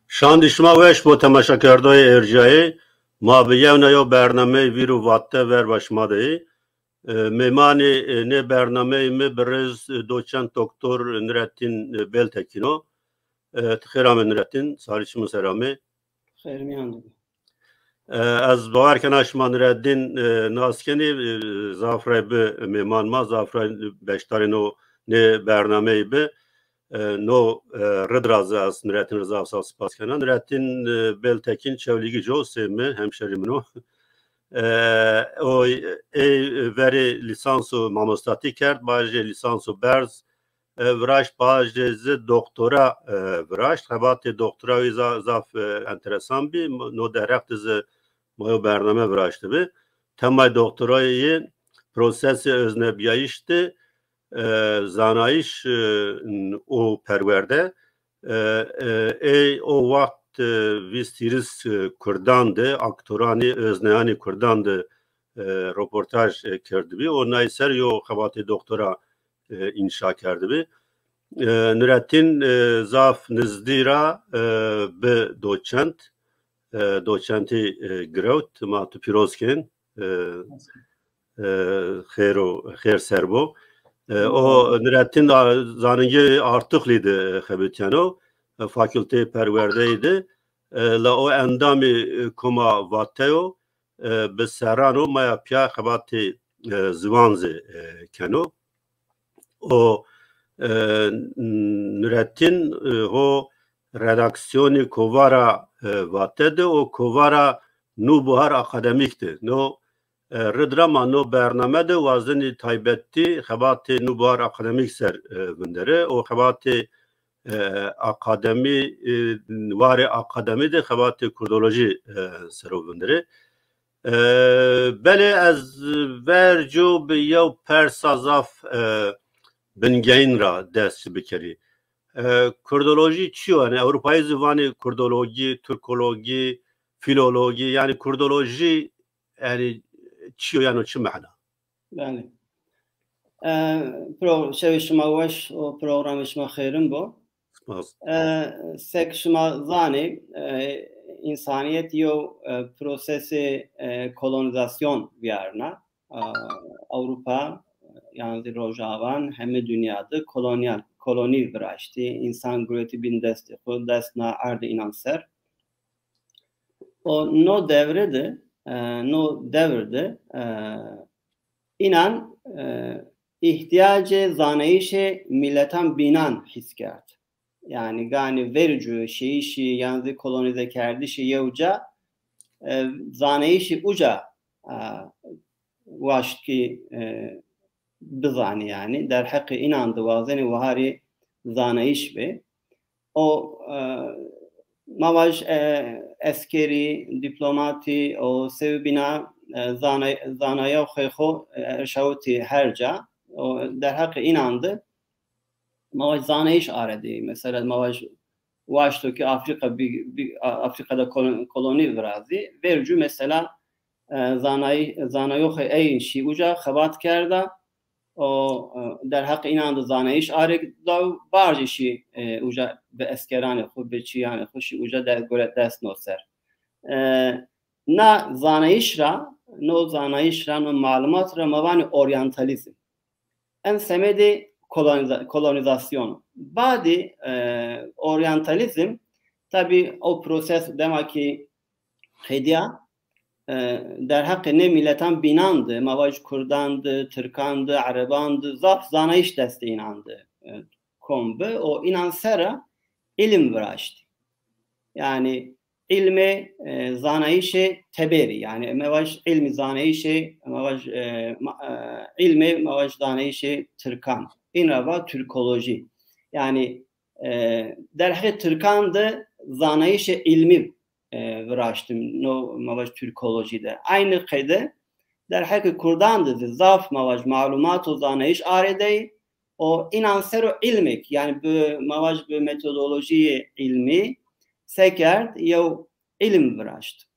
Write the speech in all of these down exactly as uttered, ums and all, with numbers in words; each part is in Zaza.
Şandî şima weş bo temaşakerdayê ercayê. Ma bi yewna yew bernameyê vîr û vate verba şima de yê. E, mêmanê, e, nê bernameyê mi birêz, e, doçent doktor Nurettin, e, Beltekîn o. E, ti xêr amê Nurettin, sarî çimin ser amê. Xêr mîyan de be. E, ez bawer kena şima Nurettin, e, nas kenî, e, zaf rey bi mêman ma, zaf rey beşdarê no nê bernameyî bi. E, no, e, rid ra zî ez Nurettin ra zaf zaf spas kena. Nurettin, e, Beltekîn Çewlîgij o, sê mi, hemşerî min o. E, o, ey verê lîsanso mamostatî kerd, bajê lîsanso berz, e, viraşt, bajê zî doktora, e, viraşt. Xebatê doktora wî za-, zaf, e, enteresan bî. No derheq de zî ma yew bername viraştibi. Temay doktorayê yê prosesê oznebîyayîş de, e, zanayîş, e, û perwerde, e, e, ey o wext, e, vîst hîris, e, kurdan de, aktoranî, ozneyanî kurdan de, e, roportaj, e, kerdibî. O nay ser yo xebatê doktora, e, înşa kerdibî. E, Nurettin, e, zaf nizdî ra, e, bi doçent, e, doçentî, e, girewt, ma tu pîroz kên. E, e, xêr o, xêr ser bo. E, o Nurettin a-, zanîngehê Artuxlî de, e, xebitîyeno, e, Fakülteyê Perwerdeyî de, e, la o endamê, e, Koma Vate yo, e, bi serran o, maya pîya xebatê, e, ziwan zî, e, keno. O, e, Nurettin, e, ho redaksîyonê Kovara, e, Vate de û Kovara Nûbihar Akademîk de. No, e, rid ra ma no bername de wazenî taybetî xebatê Nûbihar Akademîk ser, e, vinderê. O xebatê, e, akademî, e, warê akademî de xebatê kurdolojî, e, ser o vinderê. E, belê ez verco bi yew persa zaf, e, bingeyîn ra dest bikerî. E, kurdolojî çi yo? Yanî Ewropayî zî vanê kurdologî, turkologî, fîlologî, yanî kurdolojî, yanî çi yo, yanî çi mehna? Belê. E, pro-, şewê şima weş û programê şima xêrin bo. Spas. E, sek şima zanê, e, însanîyet yew, e, prosesê, e, kolonîzasyon vîyarna. E, Ewropa, yan zî Rojavan, heme dinya de kolonyal, kolonî viraştî, însan guretî bîn destê xwu, dest na erdê înan ser. O no dewre de, e, no dewr de, e, înan, e, îhtîyacê zanayîşê mîletan bînan hîs kerd. Yanî ganî verî cû şiyîşî yan zî kolonîzekerdişî yew ca, e, zanayîşî uca, e, waşt kî, e, bizanî yanî. Derheqê înan de wazenê wiharî zanayîş bê. O, e, ma vaj, e, eskerî, dîplomatî, o sewbîna, e, zana-, zanaya xo xo, e, erşawitî her ca. O derheqê înan de ma vaj zanayîş aredî. Mesela ma vaj waşto kî Afrîka bi-, bi-, A-, Afrîka de kolon-, kolonî virazî. Vercû mesela, e, zanayî-, zanayoxê ey şî uca xebat kerda. O, e, derheq înan de zanayîş arêk da û barjî şî, e, uca bi eskeranê xwu, bi çîyanê xwu şî uca de gore dest no ser. E, na zanayîş ra, no zanayîş ra, no malumat ra ma vanê oryantalîzm. En semedê kolonîza-, kolonîzasyon. Badê, e, oryantalîzm, tabî o proses dema kî qedîya, e, derheqê nê mîletan bînan de, ma vaj kurdan de, tirkan de, ereban de, zaf zanayîş destê înan de, e, kom bi û înan ser ra îlim viraştî. Yanî îlmê, e, zanayîşê teberî, yanî ma vaj îlmî zanayîşê, ma vaj, e, ma-, e, îlmê ma vaj zanayîşê tirkan. În ra va Türkolojî. Yanî, e, derheqê tirkan de zanayîşê îlmî, e, viraştim, no ma vaj Türkolojî de. Aynî qeyde derheqê kurdan de zî zaf ma vaj malumat û zanayîş aredeyî û înan ser o îlmêk, yanî bi, ma vaj bi metodolojîyê îlmî se kerd, yew îlim viraşt.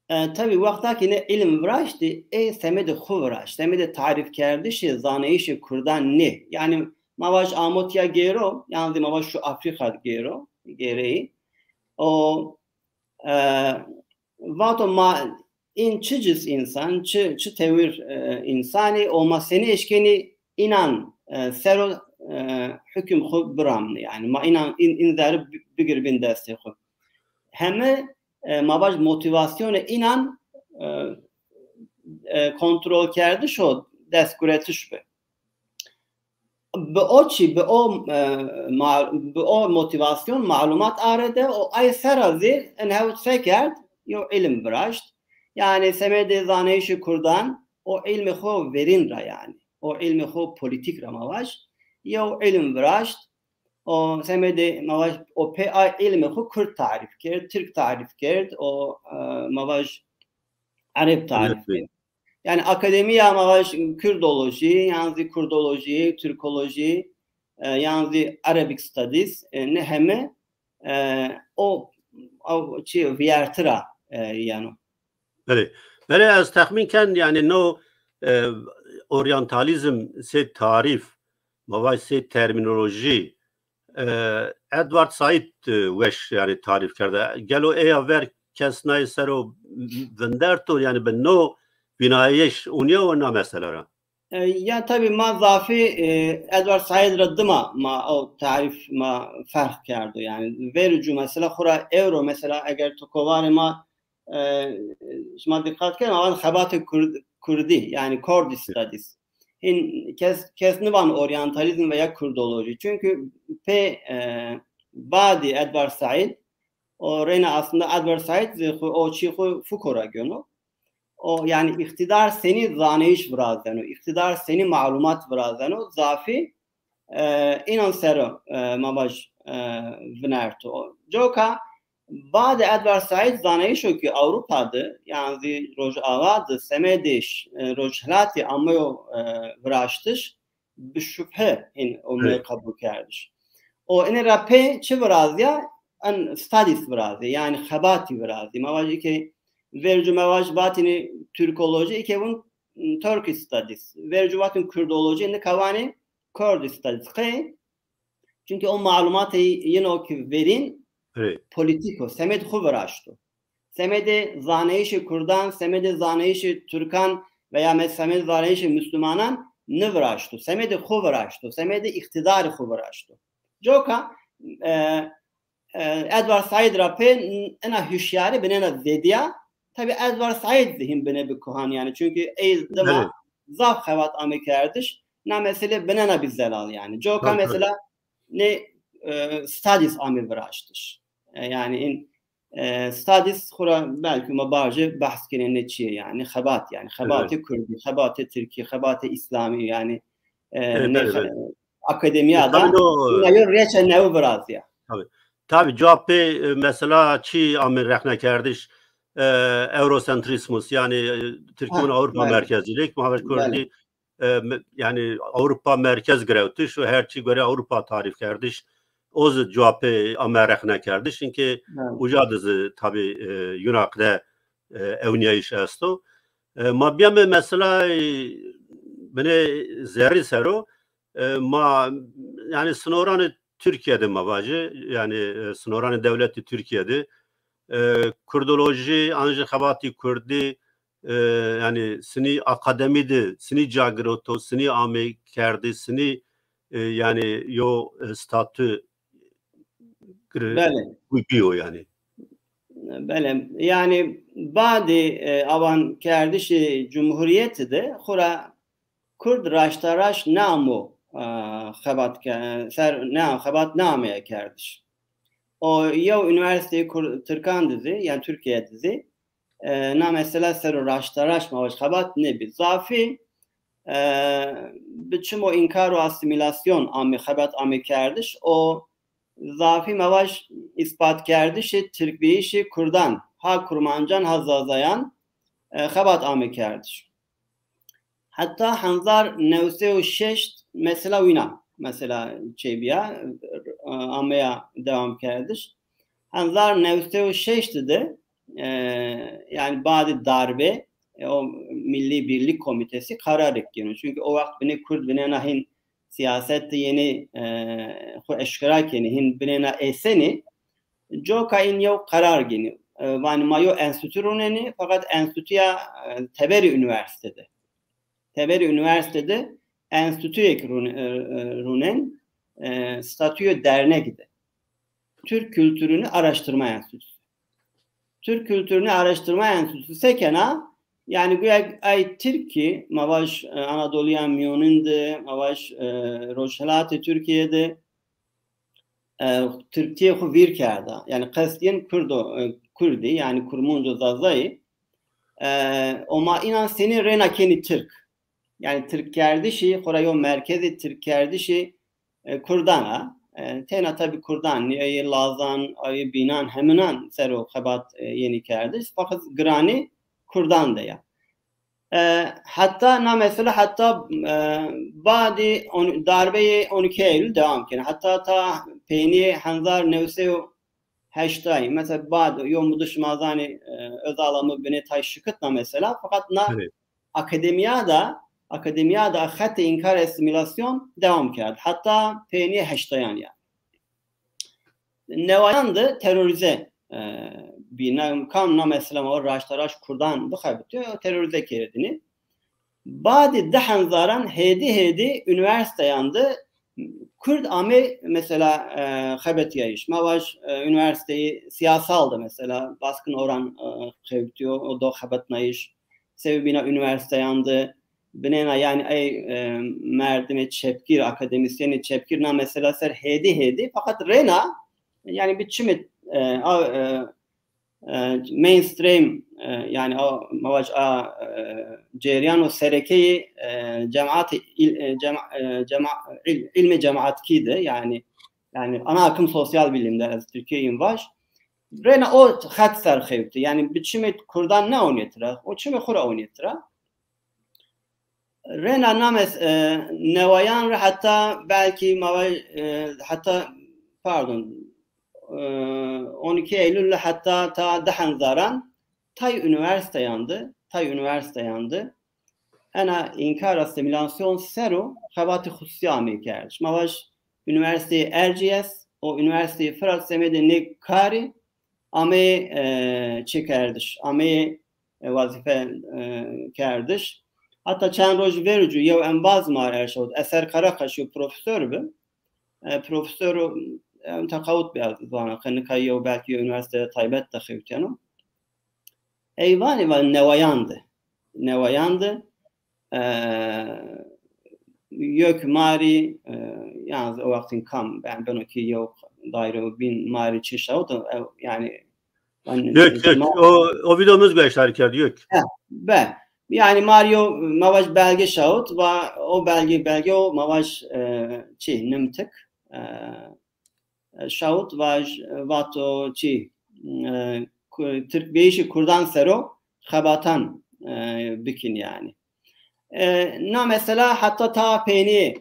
E, tabî wexta kî nê îlim viraştî, ê semedê xwu viraşt. Semedê tarîfkerdişê zanayîşê kurdan nê. Yanî ma vaj amo tîya gêro, yan zî ma vaj şu Afrîka gêro, gêreyî. O, e, vato ma în çi cis însan, çi, çi tewir, e, însanî, o ma senî eşkenî înan, e, sero, e, hukm xwu biramnî. Yanî ma înan în, în zerrî bi-, bigir bin destê xwu. Heme, e, ma vaj motîvasyonê înan, e, e, kontrolkerdiş û destguretiş bi. Bi o çî, bi o, e, ma-, bi o motîvasyon malumat arede û ay sera zî in hewt fekerd, yew îlim viraşt. Yanî semedê zanayîşê kurdan o îlmê xwu verîn ra yanî. O îlmê xwu polîtîk ra ma vaj, yew îlim viraşt. O semedê ma vaj, o pê ay îlmê xwu kurd tarîf kerd, tirk tarîf kerd, o, e, ma vaj ereb tarîf kerd. Yanî akademîya ma vaj kurdolojî, yan zî kurdolojî, tirkolojî, e, yan zî Arabic Studies, e, ne heme, e, o, o çi vîyerti ra, e, yeno. Belê. Belê, ez texmîn ken, yanî no, e, oryantalîzm sey tarîf, ma vaj sey termînolojî, e, Edward Said, e, weş, yanî tarîf kerde. Gelo ey aver kes nayê ser o vinderto, yanî bi no vînayeyîş ûnîya o na mesela ra? E, ya tabî ma zafî, e, Edward Said ra dima ma o tarîf ma ferq kerdo. Yanî verî cû mesela xwura ewro mesela eger tu kovarê ma, e, şima dîqat kena, ma van xebatê kurd-, kurdî, yanî Kurdish Studies. Hîn kes, kes nivan oryantalîzm veya kurdolojî. Çunkî pê, e, badî Edward Said, o reyna aslında Edward Said zî xwu, o çî xwu fuko ra geno. O, yanî îqtîdar senî zanayîş virazeno, îqtîdar senî malumat virazeno, zafî, e, înan ser o, e, ma vaj, e, vinerto. Coka badê Edward Said zanayîşo ki Ewropa de, yan zî Rojava de semedê ş-, e, Rojhilatî ameyo, e, viraştiş, bi şubhe hîn o meyo qebul kerdiş. O inê ra pê çi virazîya? En studies virazîya, yanî xebatî virazîya. Ma vajî ke vercû ma vaj vatînî Türkolojî, îke vûn Turkish Studies. Vercû vatîn Kurdolojî, nika vanê Kurdish Studies. Qey? Çunkî o malumatê yino ki verîn polîtîk o, semedê xwu viraşto. Semedê zanayîşê kurdan, semedê zanayîşê tirkan veya me-, semedê zanayîşê muslumanan niviraşto. Semedê xwu viraşto, semedê îqtîdarê xwu viraşto. Coka, e, e, Edward Said ra pê n-, ena huşyarî binêna zêdîya. Tabî Edward Said zî hîn binê bi kuhan yanî. Çunkî ey dima zaf xebat amê kerdiş, na mesele binêna bi zelal yanî. Coka mesela nê, e, studies amê viraştiş. E, yanî în, e, studies xwura belkî ma bajê behs kenê ne çî yê yanî, xebat yanî, xebatê kurdî, xebatê tirkî, xebatê îslamî yanî, e, ne xe-, akademîya da, tabî no, îna yo rêçe newe virazîya. Tabî. Tabî, cuwa pê, e, mesela çî amê rexnekerdiş, e, eurosentrîsmus, yanî, e, tirkî vûn Ewropa merkezcîlîk, ma vaj kurdî, e, me-, yanî Ewropa merkez girewtiş û her çî gorê Ewropa tarîf kerdiş. O zî cuwa pê ame rexnekerdiş. Çunkî uca de zî tabî, e, yuna qide, e, ewnîyayîş esto. E, ma bîyame mesela, e, binê zerrî ser o, e, ma, yanî sinoranê Tirkîye de ma vajê, yanî, e, sinoranê dewletê Tirkîye de, e, kurdolojî, an jî xebatî kurdî, e, yanî sinî akademî de, sinî ca giroto, sinî amê kerdî, sinî, e, yanî yo, e, statû gir-, bîyo yanî. Belê, yanî badê, e, awankerdişê cumhurîyetî de xwura kurd raştaraşt neamo, e, xebat ke-, ser, ne, xebat neameya kerdiş. O yew unîversîteyê kur-, tirkan de zî, yanî Tirkîye de zî, e, na mesela ser o raştaraşt ma vaj xebat nêbî. Zafî, e, bi çim o înkar û asîmîlasyon amê xebat amê kerdiş, o zafî ma vaj îspatkerdişê tirkbîyîşê kurdan, ha kurmancan ha zazayan, e, xebat amê kerdiş. Heta hezar new sey û şeşt mesela wina, mesela çêbîya, e, ameya dewamkerdiş. Hezar new sey û şeşt de, e, yanî badê darbe, e, o Milli Birlik Komitesi kararêk gêno. Çunkî o wext binê kurd binêna hîn siyaset de yenî, e, xwu eşkera kenî, hîn binêna êsenî. Coka în yew qerar gênî. E, vanî ma yew enstîtu rûnenî, feqet enstîtuya, e, teberî unîversîte de. Teberî unîversîte de enstîtuyêk rûn-, e, e, rûnen, e, statuyê dernekî de. Türk Kültürünü Araştırma Enstitüsü. Türk Kültürünü Araştırma Enstitüsü se kena, yanî guya ay Tirkî, ma vaj, e, Anadoluya Mîyonin de, ma vaj, e, Rojhelatê Tirkîye de, e, tirkîtîyê xwu vîr kerda. Yanî qestîyen Kurdo, e, Kurdî, yanî Kurmunco Zazayî. E, o ma înan senî rêna kenî Tirk. Yanî tirkkerdişî, xwu ra yew merkezê tirkkerdişî, e, Kurdan a. E, têna tabî Kurdan nî, ê Lazan, ê Bînan, heminan ser o xebat, e, yenî kerdiş. Feqet giranî Kurdan de ya. E, heta na mesela heta, e, badî on-, darbeyê on iki Eylül dewam keno. Heta ta peynî hezar new sey û heştay. Mesela bad yo mudu şima zanî, e, Özal ame binê tay şikitna mesela. Fakat na akademiya da, akademiya da xetê înkar asimilasyon dewam kerd. Heta peynî heştayan ya. Newayan de terorîze, e, bî. Na, kam na mesela o raşta raşt Kurdan bixebitîyo, terorîze kerdinî. Badê di hezar an hêdî hêdî unîversîteyan de Kurd amê mesela, e, xebetîyayîş. Ma vaj, e, unîversîteyî sîyasal de mesela baskın oran, e, xebitîyo, o do xebetnayîş. Sebebîna unîversîteyan de binêna yanî ey, e, merdimê çepgîr, akademîsyenê çepgîr na mesela ser hêdî hêdî. Fakat rêna yanî bi çimê, e, a, e, e, mainstream, e, yanî a, ma vaj a, e, ceryan û serekeyê, e, cemaatê il-, e, cema-, e, cema-, il-, ilmê cemaatkî de, yanî, yanî ana akım sosyal bilimler, ez Tirkîyeyîn vaj. Rêna o xet ser xewti. Yanî bi çimê Kurdan ne onîye tira, o çimê xwu ra onîye tira. Rêna na mes-, e, newayan ra heta belkî ma vaj, e, heta, pardon, e, on iki Eylül ra heta ta di hezaran tay unîversîteyan de, tay unîversîteyan de ena înkar asimilasyon ser o xebatê xususî ameyî kerdiş. Ma vaj Unîversîteyê Erciyes û Unîversîteyê Firat semedê nê karî ameyê, e, çêkerdiş, ameyê, e, wezîfe, e, kerdiş. Heta çend roj vericû yew embaz ma rê erşawit, Eser Karakaş, yew profesor bi. E, profesor o, e, teqawut bi ez vana, qe nika yew belkî yew unîversîte taybet de xewtîyeno. Ey vanê va newayan de. Newayan de, e, yek ma rê, e, yalnız o wextîn kam, ben beno ki yew daîre û bîn ma rê çi şawit, e, yanî, ben, yok, yok. O, o videomuz gösterdi, yok. He, be. Yanî ma rê yew, ma vaj belge şawit, va o belge, belge o ma vaj, e, çi, nimtik, e, e, şawit vaj, vato çi, e, ku-, tirkbîyayîşê Kurdan ser o xebatan, e, bikin yanî. E, na mesela heta ta peynî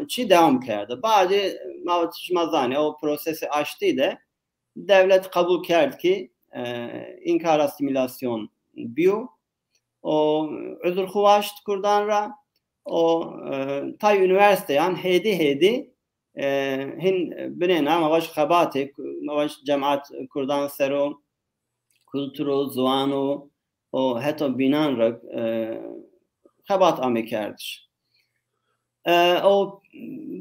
çi dewam kerdi. Badî ma, şima zanî, o prosesê aştî de dewlet qebul kerd ki, e, înkar asîmîlasyon bîyo. O uzur xwu waşt Kurdan ra. O, e, tay unîversîteyan hêdî hêdî, e, hin binêna, ma vaj xebatê, ma vaj cemaat Kurdan ser o, kultur o, ziwan o, o heta bînan ra, e, xebat amê kerdiş. E, o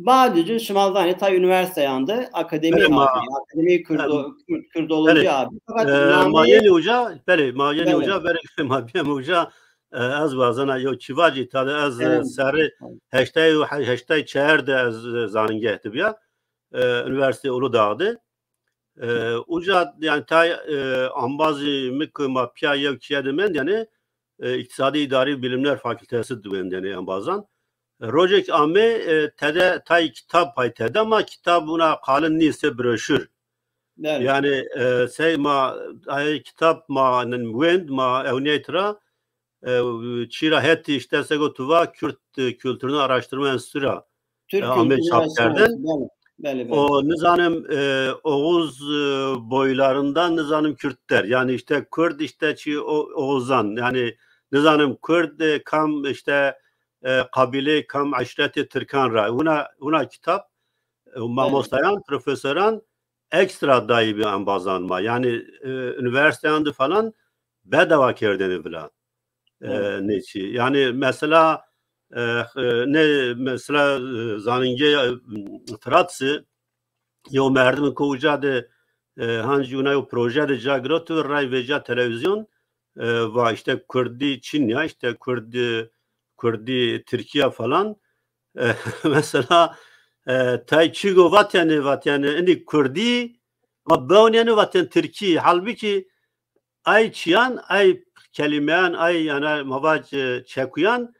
badê ci şima zanê tay unîversîteyan de akademî, belê, ma, akademî Kurdo-, em, Kurd-, Kurdolojî, belê, abi. Fakat, e, nameyê ma yenê uca, belê, ma yenê, belê, uca, verê ma bîyeme uca, e, ez wazena yew çî vacî, ta de ez, e, serrê heştay û he-, heştay çar de ez, e, zanîngeh de bîya, e, Unîversîteyê Uludağ de. E, uca, yanî, tay, e, ambazî mi ke ma pîya yew çîye de mend, yanî, e, Îktisadî Îdarî Bilimler Fakültesi de wend, yanî, ambazan. E, rojêk ame, e, tede tay kitab pay tede, ama kitab wina qalin nîyê, sey broşur. Belê. Yanî, e, sey ma, ay kitab ma nin wend, ma ewnîyay tira, e, çî ra hetî îşte sego tu va Kürt, e, Kültürünü Araştırma Enstitüsü ra, Türk, e, ame, Kültürünü çap Araştırma kerden. Enstitüsü, belê, belê, belê. O nizanim, e, Oğuz, e, boylarından nizanim Kürtler. Yanî îşte Kurd îşte çî o-, Oğuzan. Yanî nizanim Kurd, e, kam îşte, e, qabîle, kam eşretê Tirkan ra. Wina, wina kitab, e, mamostayan, profesoran, ekstra dayî bi embazan ma. Yanî, e, unîversîteyan de falan bedewa kerdêne vila. E, Evet. Nê çî. Yanî mesela, e, e, nê mesela, e, zanîngê, e, Firat zî yew merdim ke uca de, e, hancî wina yew proje de ca girewto, ray vêca televîzyon, e, va îşte kurdî Çîn ya, îşte kurdî, kurdî Tirkîya falan. E, mesela, e, tay çî go vatêne, vatêne, inî kurdî, ma bewnîyêne vatên tirkî. Halbukî ay çîyan, ay kelîmeyan, ay, yanî, ma vac, e, çekuyan,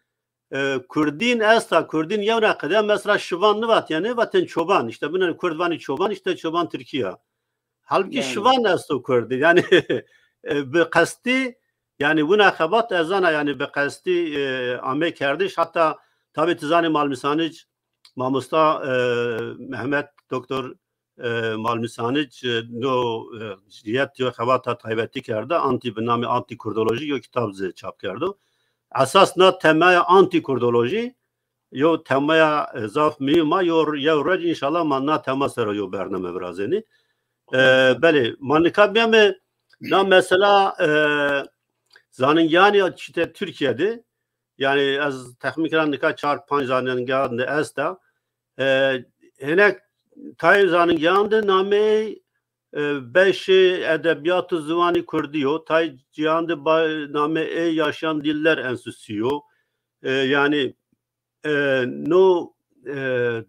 e, kurdîn esta, kurdîn yewna qede, mesela şivan nivatêne, vatên çoban. Îşte binên kurd vanî çoban, îşte çoban tirkî ya. Halbukî şivan esto kurdî. Yanî, e, bi qestî, yanî wina xebat ez zana, yanî bi qestî, e, ame kerdiş. Heta tabî ti zanî Malmîsanic, mamosta, e, Mehmet, doktor, e, Malmîsanic, e, no, e, cîyet yo xebata taybetî kerda, antî, bi namê Antîkurdolojî yo kitab zî çap kerdo. Esas na temaya antîkurdolojî, yo temaya, e, zaf muhîm a, yo, yew roj înşallah ma na tema ser o yo bername virazênî. E, belê, ma nika bîyame na mesela, e, zanîngehanî çîte Tirkîye de, yanî ez texmîn kena nika çar panc zanîngehan de esta. E, hinek tayê zanîngehan de nameyê, e, beşê edebîyat û ziwanî kurdî yo. Tay cîyan de ba-, nameyê Yaşayan Diller Enstitüsü yo. E, yanî, e, no, e,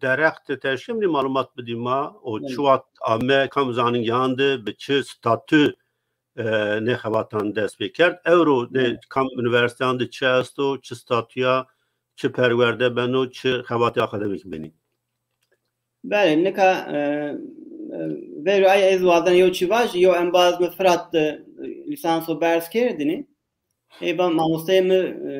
derheq de ti şimnî malumat bidî ma, o çi wext ame, kam zanîngehan de, bi çi statû, e, nê xebatan dest pê kerd. Ewro de kam unîversîteyan de çi esto, çi statûya, çi perwerde beno, çi xebatê akademîk benî? Belê, nika, e, e, verû ay ez wazen yew çî vaj, yew embaz mi Firat de, e, lîsanso berz kerdinî. Ê va mamosteyê mi, e,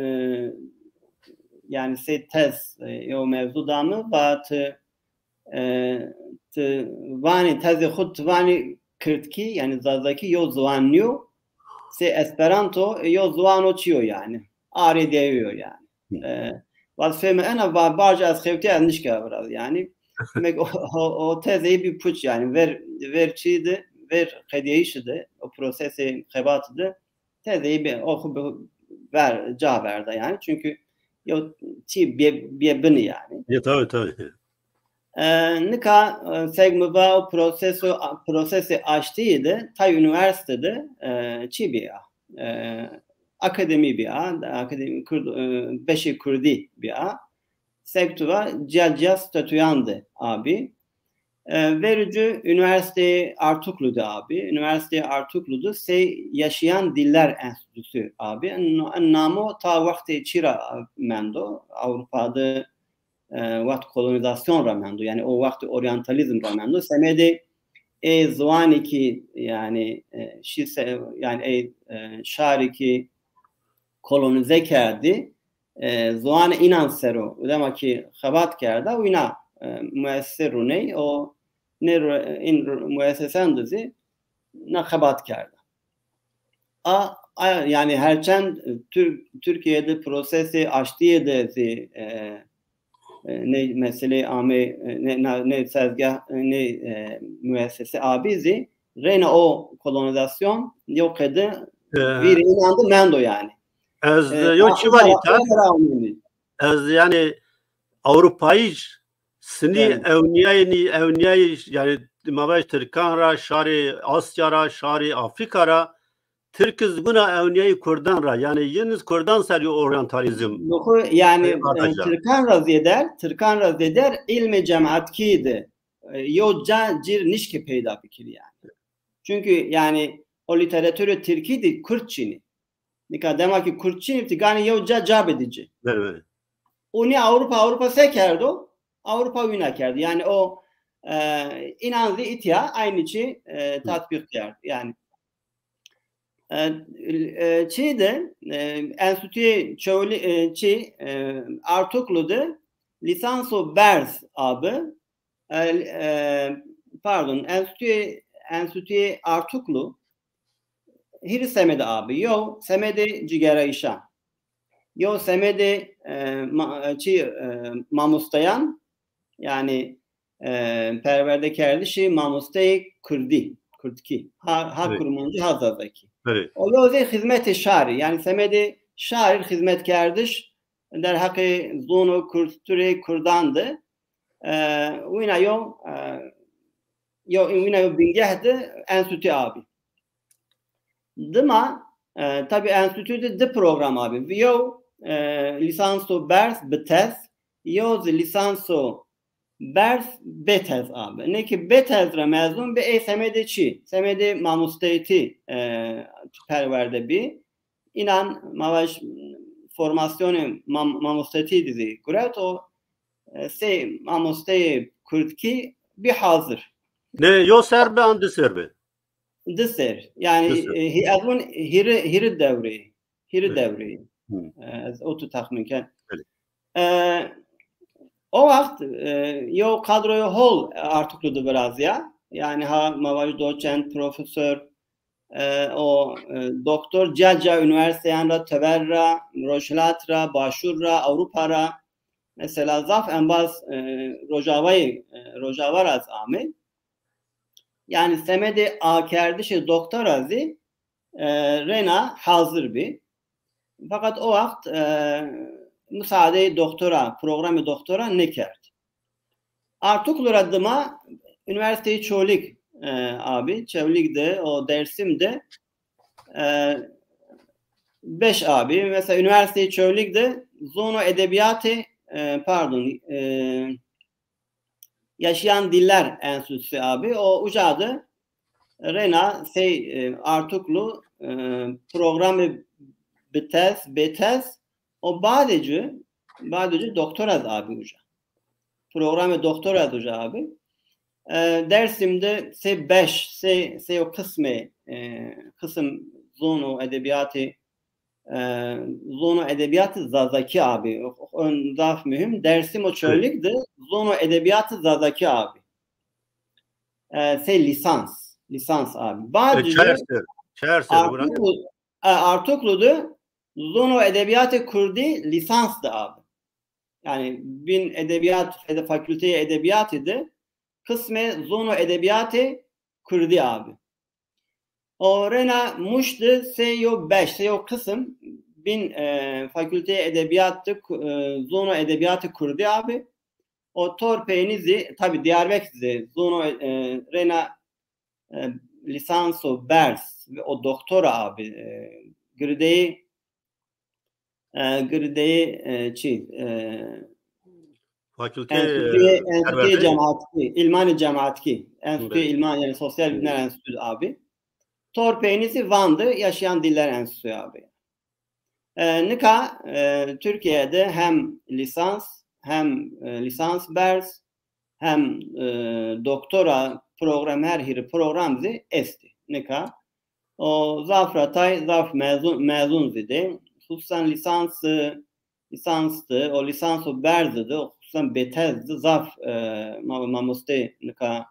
yanî sey tez, e, yew mewzu da mi, va ti, e, ti vanî tezê xwu ti vanî kirdkî, yanî zazakî yew ziwan nîyo, sey esperanto, e, yew ziwano çi yo yanî. Arê dewi yo yanî. E, va fême ena va, barca ez xewtî ez nişka viraz yanî. Demek o, o, o tezê bî puç yanî. Ver, ver çî de, ver qedîyayîşî de, o prosesê xebatî de tezê bî, o xwu bi ver, ca verda yanî. Çünkü yo çî bê, bê binî yanî. Ya, tabii, tabii. E, nika, e, seg mi va o proseso, prosesê aştîyî de, tay unîversîte de, e, çî bîya. E, akademî bîya, akademî kurd, e, beşê kurdî bîya. Seg tu va cîya cîya statûyan de abî. E, verî ci Unîversîteyê Artuklu de abî. Unîversîteyê Artuklu de sey Yaşayan Diller Enstitüsü abî. En, en namo ta wextê çî ra mendo. Ewropa de e, wext kolonîzasyon ra mendo, yanî o wext oryantalîzm ra mendo. Semedê ê ziwanî kî, yanî, e, şî se-, yanî ê, e, şarî kî kolonîze kerdî, e, ziwanê înan ser o, dema kî xebat kerda, wîna, e, muesese runey, o nê ru-, în ru-, muesesan de zî na xebat kerda. A, a, yanî herçend Türk, Türkiye de prosesê aştîye de zî, e, e, nê meselê amê, e, nê, na, nê sezgeh, e, nê, e, muessese abî zî reyna o kolonîzasyon yew qede, e, vîrê înan de mendo yanî. Ez, e, yew çî vanî ta, ez yanî Ewropayî sinî ewnîyayî, ewnîyayî, yanî ma vaj Tirkan ra, şarê Asya ra, şarê Afrîka ra, Tirk iz wina ewnîyayî Kurdan ra, yanî yin iz Kurdan ser yo oryantalîzm. Nixo, yanî, e, Tirkan ra zêder, Tirkan ra zêder îlmê cematkî de, e, yew ca cir nişkê peyda bikirî yanî. Çünkü yanî o lîteraturê tirkî de kurd çinî. Nika dema ki kurd çinî, ti ganî yew ca ca bidî ci. Belê, belê. Û nî Ewropa, Ewropa se kerdo? Ewropa wîna kerdo. Yanî o, e, înan zî îtya aynî çî, e, tatbîq kerd. Yanî, e, e, çî de, e, Enstituyê Çewlî, e, çî, e, Artuklu de lîsanso berz abi. E, e, pardon, Enstituyê, Enstituyê Artuklu hîrê semedê abi. Yew semedê cîgerayîşan. Yew semedê, e, ma-, çî, e, mamosteyan, yanî, e, perwerdekerdişê mamosteyê kurdî, kurdkî. Ha, ha Evet. kurmancî, ha zazakî. Evet. O yo zî xizmetê şarî, yanî semedê şarî xizmetkerdiş derheqê zon û kulturê kurdan de, e, wina yo, e, yo, wina yo bingeh de enstîtû abî. Dima, e, tabî enstîtû de di program abî. Yew, e, lîsanso berz bi tez, yew zî lîsanso berz bê tez abî. Nê ke bê tez ra mezun bi, ey semedê çi? Semedê mamosteytî, e, perwerde bî. Înan ma vaj formasyonê mam-, mamostetî de zî guret o, e, sey mamosteyê kurdkî bî hazir. Ne yo ser bi an di ser bi? Di ser. Yanî, Di ser. e, hî-, ez vûn hîrê, hîrê dewreyî. Hîrê Evet. dewreyî. Hı. E, ez o tu texmîn ken. Evet. E, o wext, e, yew kadroyê hol Artuklu de virazîya. Yanî ha ma vaj doçent, profesor, e, o, e, doktor, ca ca unîversîteyan ra, teber ra, rojhilat ra, başûr ra, Ewropa ra. Mesela zaf embaz, e, Rojavayê, e, Rojava ra zî amê. Yanî semedê akerdişê doktora zî, e, reyna hazir bî. Feqet o wext, e, musaadeyê doktora, programê doktora nêkerd. Artuklu ra dima Unîversîteyê Çolîg, e, abî, Çewlîg de, o Dêrsim de, e, beş abî. Mesela Unîversîteyê Çewlîg de zon û edebîyatê, e, pardon, e, Yaşayan Diller Enstitüsü abî. O uca de reyna sey, e, Artuklu, e, programê bi tez, bê tez, o badê ci, badê ci doktora zî abî uca. Programê doktora zî uca abî. E, Dêrsim de sey beş, sey, sey o qismê, e, qisim zon û edebîyatê, e, zon û edebîyatê zazakî abî. O, o, o zaf muhîm. Dêrsim û Çewlîg de zon û edebîyatê zazakî abî. E, sey lîsans, lîsans abî. Bad E, çar ser, çar ser, bura. Artuklu, e, Artuklu de zon û edebîyatê kurdî lîsans de abî. Yanî bin edebîyat, ede-, fakülteyê edebîyatî de qismê zon û edebîyatê kurdî abî. O reyna Muş de sey yo beş, sey yo qisim bin, e, fakülteyê edebîyat de ku-, e, zon û edebîyatê kurdî abî. O tor peynî zî, tabî Diyarbekir zî zon û, e, reyna, e, lîsanso berz ve o doktora abî, e, girdeyê, e, girdeyê, e, çi, e, Fakülteyê, enstituyê, e, enstituyê perwerdeyê. Cemaatî, îlmanê cemaatî, enstituyê Evet. îlman, yanî sosyal bilimler Evet. enstitüsü abî. Tor peynî zî Van de Yaşayan Diller Enstitüsü abî. E, nika, e, Türkiye de hem lîsans, hem, e, lîsans berz, hem, e, doktora program, her hîrê program zî estî. Nika o zaf ra tay, zaf mezun, mezun zî dê. Xususan lîsans, e, lîsans de, o lîsanso berz de, xususan bêtez de zaf, e, ma-, mamoste nika,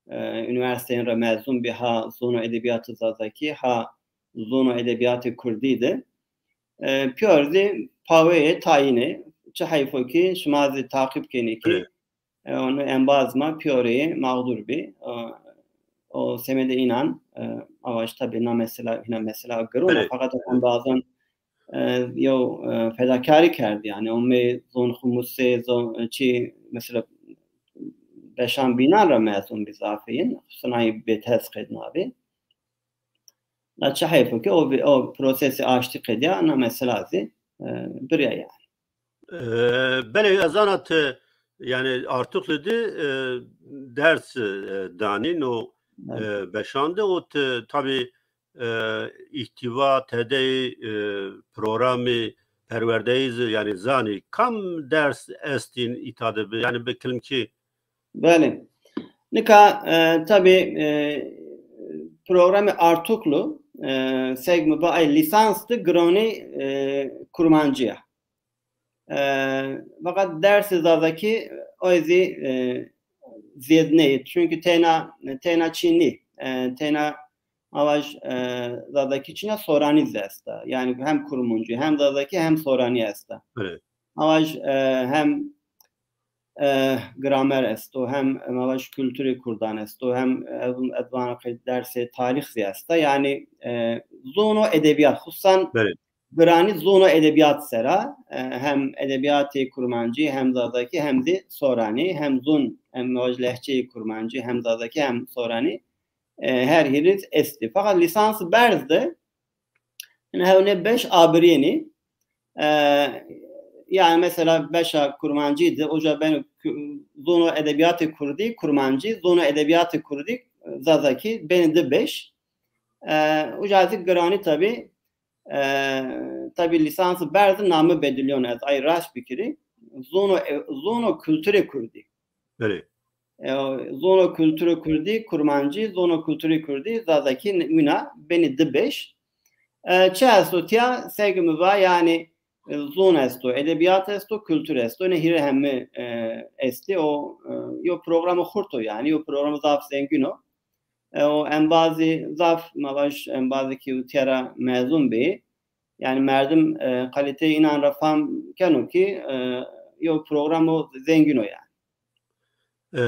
e, unîversîteyên ra mezun bî, ha zon û edebîyatê zazakî, ha zon û edebîyatê kurdî de. E, pîyor zî paweyê tayînê. Çi heyf o kî şima zî taqîb kenê kî, Evet. e, onu embaz ma pîyoreyê mağdur bî. O, o semedê înan, e, ma vaj tabî na mesela, hîna mesela giron a, Evet. feqet embazan, e, yew, e, fedakarî kerd, yanî omê zon xwu musê, zon, e, çi mesela beşan bînan ra mezun bî zafê yin, xususan ay bêtez qednabî. La çi heyf o ke o, o prosesê aştî qedîya, na mesela zî, e, birya yanî. E, belê ez zana ti, yanî Artuklu de, e, ders, e, danî no, Evet. e, beşan de û ti tabî, e, îhtîva tedeyê, e, programê perwerdeyî zî, yanî zanî kam ders estîn îta de bi, yanî bi kilimkî. Belê. Nika, e, tabî, e, programê Artuklu, e, seg mi va ay lîsans de gironî, e, kurmancî ya. E, feqet dersê zazakî oy zî, e, zêd nê. Çunkî teyna, teyna çî nî. E, teyna ma vaj, e, zazakî çîna, soranî zî esta. Yanî hem kurmancî, hem zazakî, hem soranî esta. Evet. Ma vaj, e, hem e, gramer esto, hem, e, ma vaj kulturê kurdan esto, hem, e, ez vana qey dersê tarîx zî esta. Yanî, e, zon û edebîyat, xususan Belê. giranî zon û edebîyat ser a, e, hem edebîyatê kurmancî, hem zazakî, hem zî soranî, hem zon, hem ma vaj lehçeyê kurmancî, hem zazakî, hem soranî, e, her hîrî estî. Feqet lîsans berz de, yanî hewnê beş abirîyenî. E, yanî mesela beşa kurmancî de, uca beno ku-, zon û edebîyatê kurdî kurmancî, zon û edebîyatê kurdî zazakî, benî di beş. E, uca zî giranî tabî, e, tabî lîsans berz de name bedilîyon, ez ay raşt bikirî. Zon û e-, zon û kulturê kurdî. Belê. E, zon û kulturê kurdî, kurmancî, zon û kulturê kurdî, zazakî, wina benî di beş. E, çi esto tîya, seke mi va, yanî, e, zon esto, edebîyat esto, kultur esto. Nê hîrê heme, e, estî. O, e, yo programo xurt o yanî, yo programo zaf zengîn o. E, o embazî zaf, ma vaj, embazî ki tîya ra mezun bî. Yanî merdim, e, kalîteyê înan ra fam keno ki, e, yo programo zengîn o yanî. E,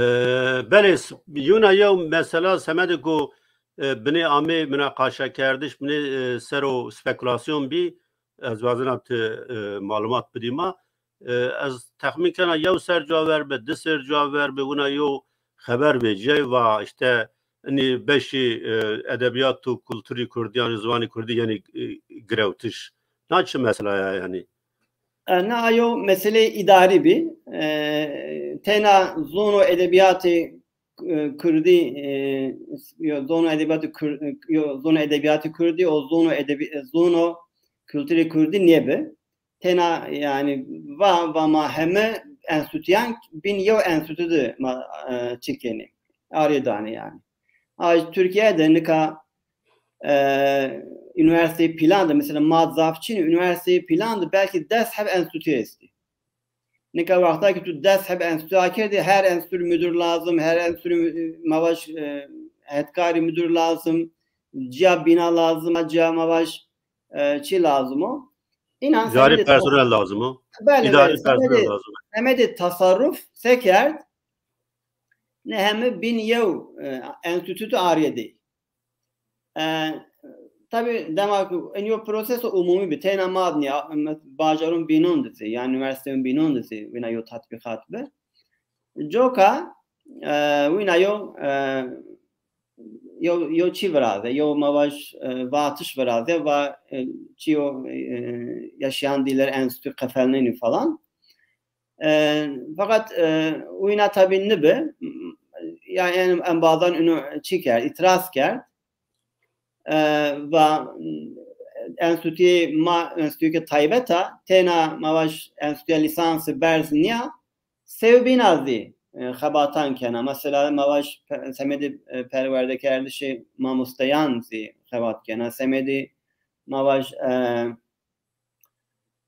belê, s-, yuna yew mesela semedê ku, e, binê amê munaqaşekerdiş, binê, e, ser o spekulasyon bî, ez wazena ti, e, malumat bidî ma. E, ez texmîn kena yew ser cuwa ver bi, di ser cuwa ver bi, wina yew xeber vecîyay va îşte inî beşî, e, edebîyat û kulturî kurdî yan ziwanî kurdî yenî, e, girewtiş. Na çi mesela ya yanî? E, na yo meseleyê îdarî bî. E, tena zon û edebîyatê, e, kurdî, e, yo zon û edebîyatê kur-, yo zon û edebîyatê kurdî û zon û edebî-, zon û kulturê kurdî nêbi. Tena yanî va, va ma heme enstîtuyan bin yew enstîtu de ma, e, çi kenê. Arê danê yanî. A, Tirkîye de nika, e, unîversîteyê pîlan de, mesela ma zaf çin, unîversîteyê pîlan de belkî des heb enstîtu estî. Nika wexta ki tu des heb enstîtu akerdî, her enstîtu müdür lazim, her enstîtu, e, ma vaj, e, hetkarî müdür lazim, cîya bîna lazim, cîya ma vaj, e, çi lazim o? Înan Îdarî semedê personel lazim o. Belê, Îdarî belê, personel semedê, lazim. Semedê tasarruf se kerd, ne heme bin yew, e, enstîtu arê de. E, tabî dema ku in yo proseso umumî bi, teyna ma nîya, bajarun bînon de zî, yanî unîversîteyun bînon de zî wina yo tatbîqat bi. Coka, e, wina yo, e, yo, yo çi viraze, yo ma vaj, e, vatiş viraze, va, e, çi yo, e, yaşayan diller enstitü qefelnenî falan. E, feqet, e, wina tabî nibi, ya en, embazan unu çi kerd, îtiraz kerd. E, va, enstitüyê ma, enstitüyê ke taybet a, têna ma vaj enstitüya lîsansî berz nîya, sewbîna zî, e, xebatan kena. Mesela ma vaj pe-, semedê, e, perwerdekerdişê mamosteyan zî xebat kena. Semedê ma vaj, e,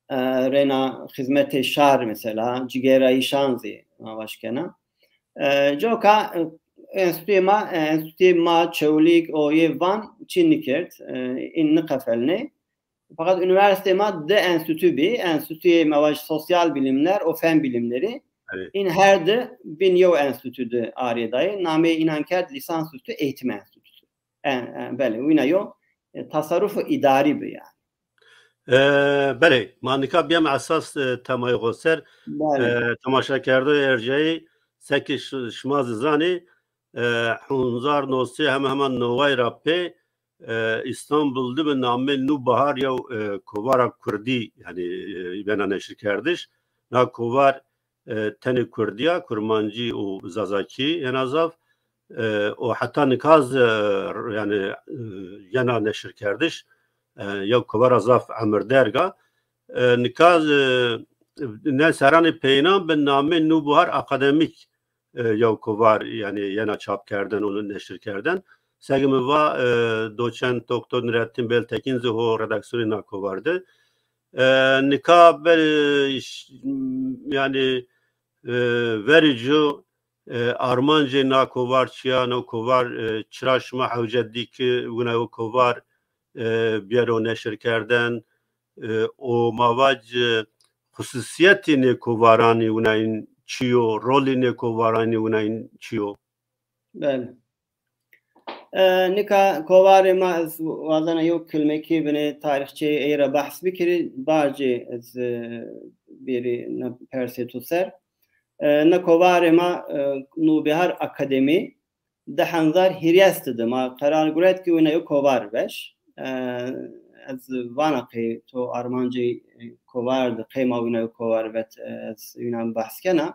e, reyna xizmetê şar mesela, cigêrayîşan zî ma vaj kena. E, coka, e, enstituyê ma, e, enstituyê ma Çewlîg û yê Van çî nikerd, e, în niqefelnê. Feqet unîversîteyê ma di enstitû bî, Enstituyê ma vaj Sosyal Bilimler û Fen Bilimleri. Evet. În her di bin yew enstitû di arê dayê. Nameyê înan kerd Lisansüstü Eğitim Enstitüsü. E, e, belê, wina yo, e, tasarrufê îdarî bi yanî. E, belê, ma nika bîyem esas, e, temayê xo ser. Belê. E, temaşekerdoyê ercayî, seke ş-, şima zî zanê, e, hezar û newsey hemen hemen neway ra pê, e, Îstanbul de bi namê Nûbihar yew, e, kovara kurdî, yanî, e, bena neşirkerdiş. Na kovar, e, tenê kurdî ya, kurmancî û zazakî yena zaf, e, û heta nika zî, e, yanî, e, yena neşirkerdiş, e, yew kovara zaf emirderg a. E, nika zî, e, ne serranê peyînan bi namê Nûbihar Akademîk, e, yew kovar, yanî yena çap kerden û neşir kerden. Seke mi va, e, doçent doktor Nurettin Beltekin zî ho redaksîyonê na kovar de. E, nika belê, ş-, yanî, e, verî ci, e, armancê na kovar çi ya, no kovar, e, çira şima hewce dî ki wina yo kovar, e, biyero neşir kerden, e, û ma vac, e, xususîyetê nê kovaranî wina în çi yo, rolê nê kovaranî winayîn çi yo? Belê. E, nika kovarê ma, ez wazena yew kilmekî binê tarîxçeyê ey ra behs bikirî, bacê ez, e, bêrî na persê to ser. E, na kovarê ma, e, Nûbîhar Akademî di hezar hîrês de ma qerar guret ki wina yo kovar veş. E, ez vana qey to armancê, e, kovar de qey ma wina yo kovar vet, e, ez wina behs kena.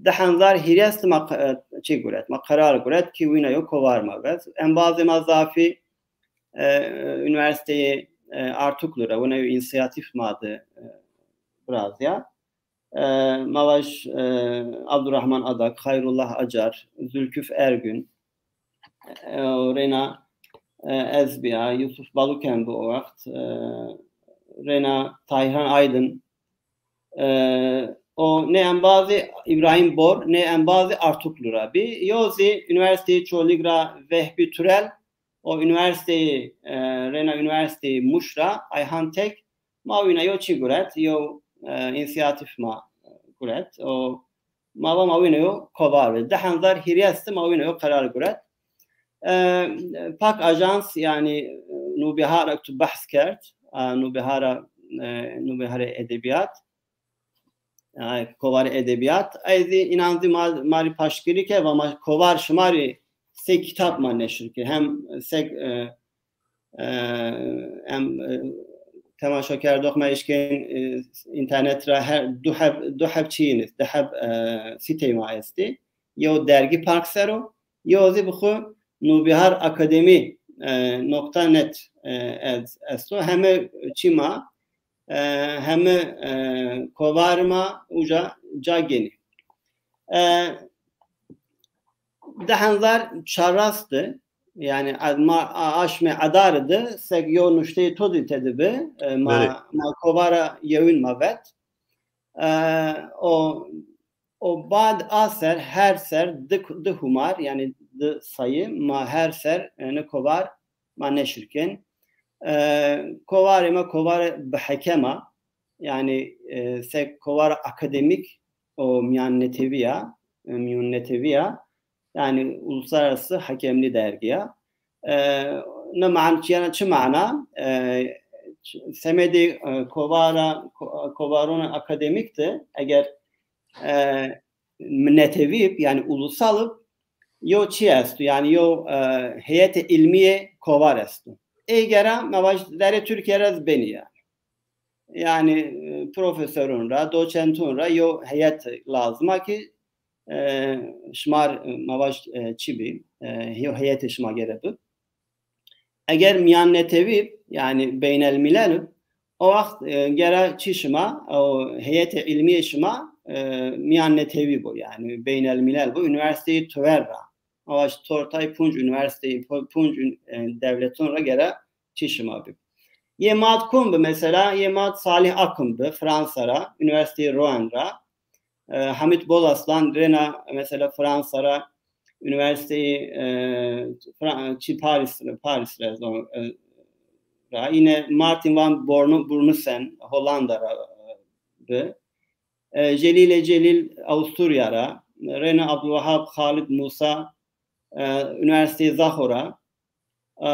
Di hezar hîrês de ma qe-, e, çi guret, ma qerar guret ki wina yo kovar ma vet. Embazê ma zafî, e, Üniversiteyê, e, Artuklu ra, wina yo însiyatîf ma de, e, virazîya. E, ma vaj, e, Abdurrahman Adak, Hayrullah Acar, Zülküf Ergün, e, o reyna, e, ez bîya, Yusuf Baluken bi o wext, e, reyna Tahirhan Aydın, e, o nê embazê, İbrahim Bor, nê embazê Artuklu ra bî. Yo zî Üniversiteyê Çolîg ra Vehbî Turel, o üniversiteyê, e, reyna Üniversiteyê Muş ra Ayhan Tek, ma wina yo çi guret, yo, e, însiyatîf ma guret. O ma va ma wina yo kovar vet. Di hezar hîrês de ma wina yo qerar guret. E, pak ajans, yanî, e, Nûbîhara tu behs kerd, e, Nûbîhara, e, Nûbîharê edebîyat, e, kovarê edebîyat. Ey zî înan zî ma, ma rê paştgirî ke, va ma kovar şima rê sey kitab ma neşir kir. Hem sey, e, e, em, e, temaşakerdox ma eşkên, e, înternet ra her du heb, du heb çîyîn est, du heb, e, sîteyê ma estî. Yew dergî park ser o, yew zî bi xwu Nûbîhar Akademî, e, nokta net, e, ez, esto. Heme çî ma, e, heme, e, kovarê ma uca ca genî. E, di hezar çarras de, yanî a-, ma, a-, aşmê Edare de seg yo nuşteyê to zî tede bi, e, ma, Belê. ma kovara yewin ma vet. E, o, o bad a ser, her ser di, di humar, yanî di sayı, ma her ser, e, ni kovar ma neşir kên. E, kovarê ma kovarê bihekema, yanî, e, seg kovara akademîk o mîyannetewî ya, e, mîyannetewî ya, yanî uluslararası hakemli dergi ya. E, ne man-, yanî çi mana? E, ç-, semedê, e, kovara, ko-, kovarona akademîk de eger, e, netewî ib, yanî ulusal ib, yo çi esto, yanî yo, e, heyetê îlmîyê kovar esto. Ey gera ma vaj zerê Tirkîye ra zî benî yanî. Yanî, e, profesorun ra, doçentun ra yo heyet lazim a ki, e, şima r-, e, ma vaj, e, çi bî, e, yo heyetê şima gere bi. Eger mîyannetewî, yanî beynelmîlel, o wext, e, gera çi şima, o heyetê îlmîyê şima, e, mîyannetewî bo, yanî beynelmîlel bo, unîversîteyê tuwer ra. Ma vaj tortay punc unîversîteyê, pu-, punc un-, e, dewletun ra gera çi şima bi. Yê ma d kum bi mesela, yê ma d Salih Akın bi, Fransa ra, Unîversîteyê Rouen ra. E, Hamit Bolaslan rêna mesela Fransa ra, unîversîteyê, e, Fra-, çi Paris, Paris ra, e, ra. Yine Martin van Bornu-, Burnussen Hollanda ra, e, bi. E, Celîlê Celîl Avusturya ra. Rêna Abdulwehhab Xalid Musa, e, Unîversîteyê Zaxo ra. E,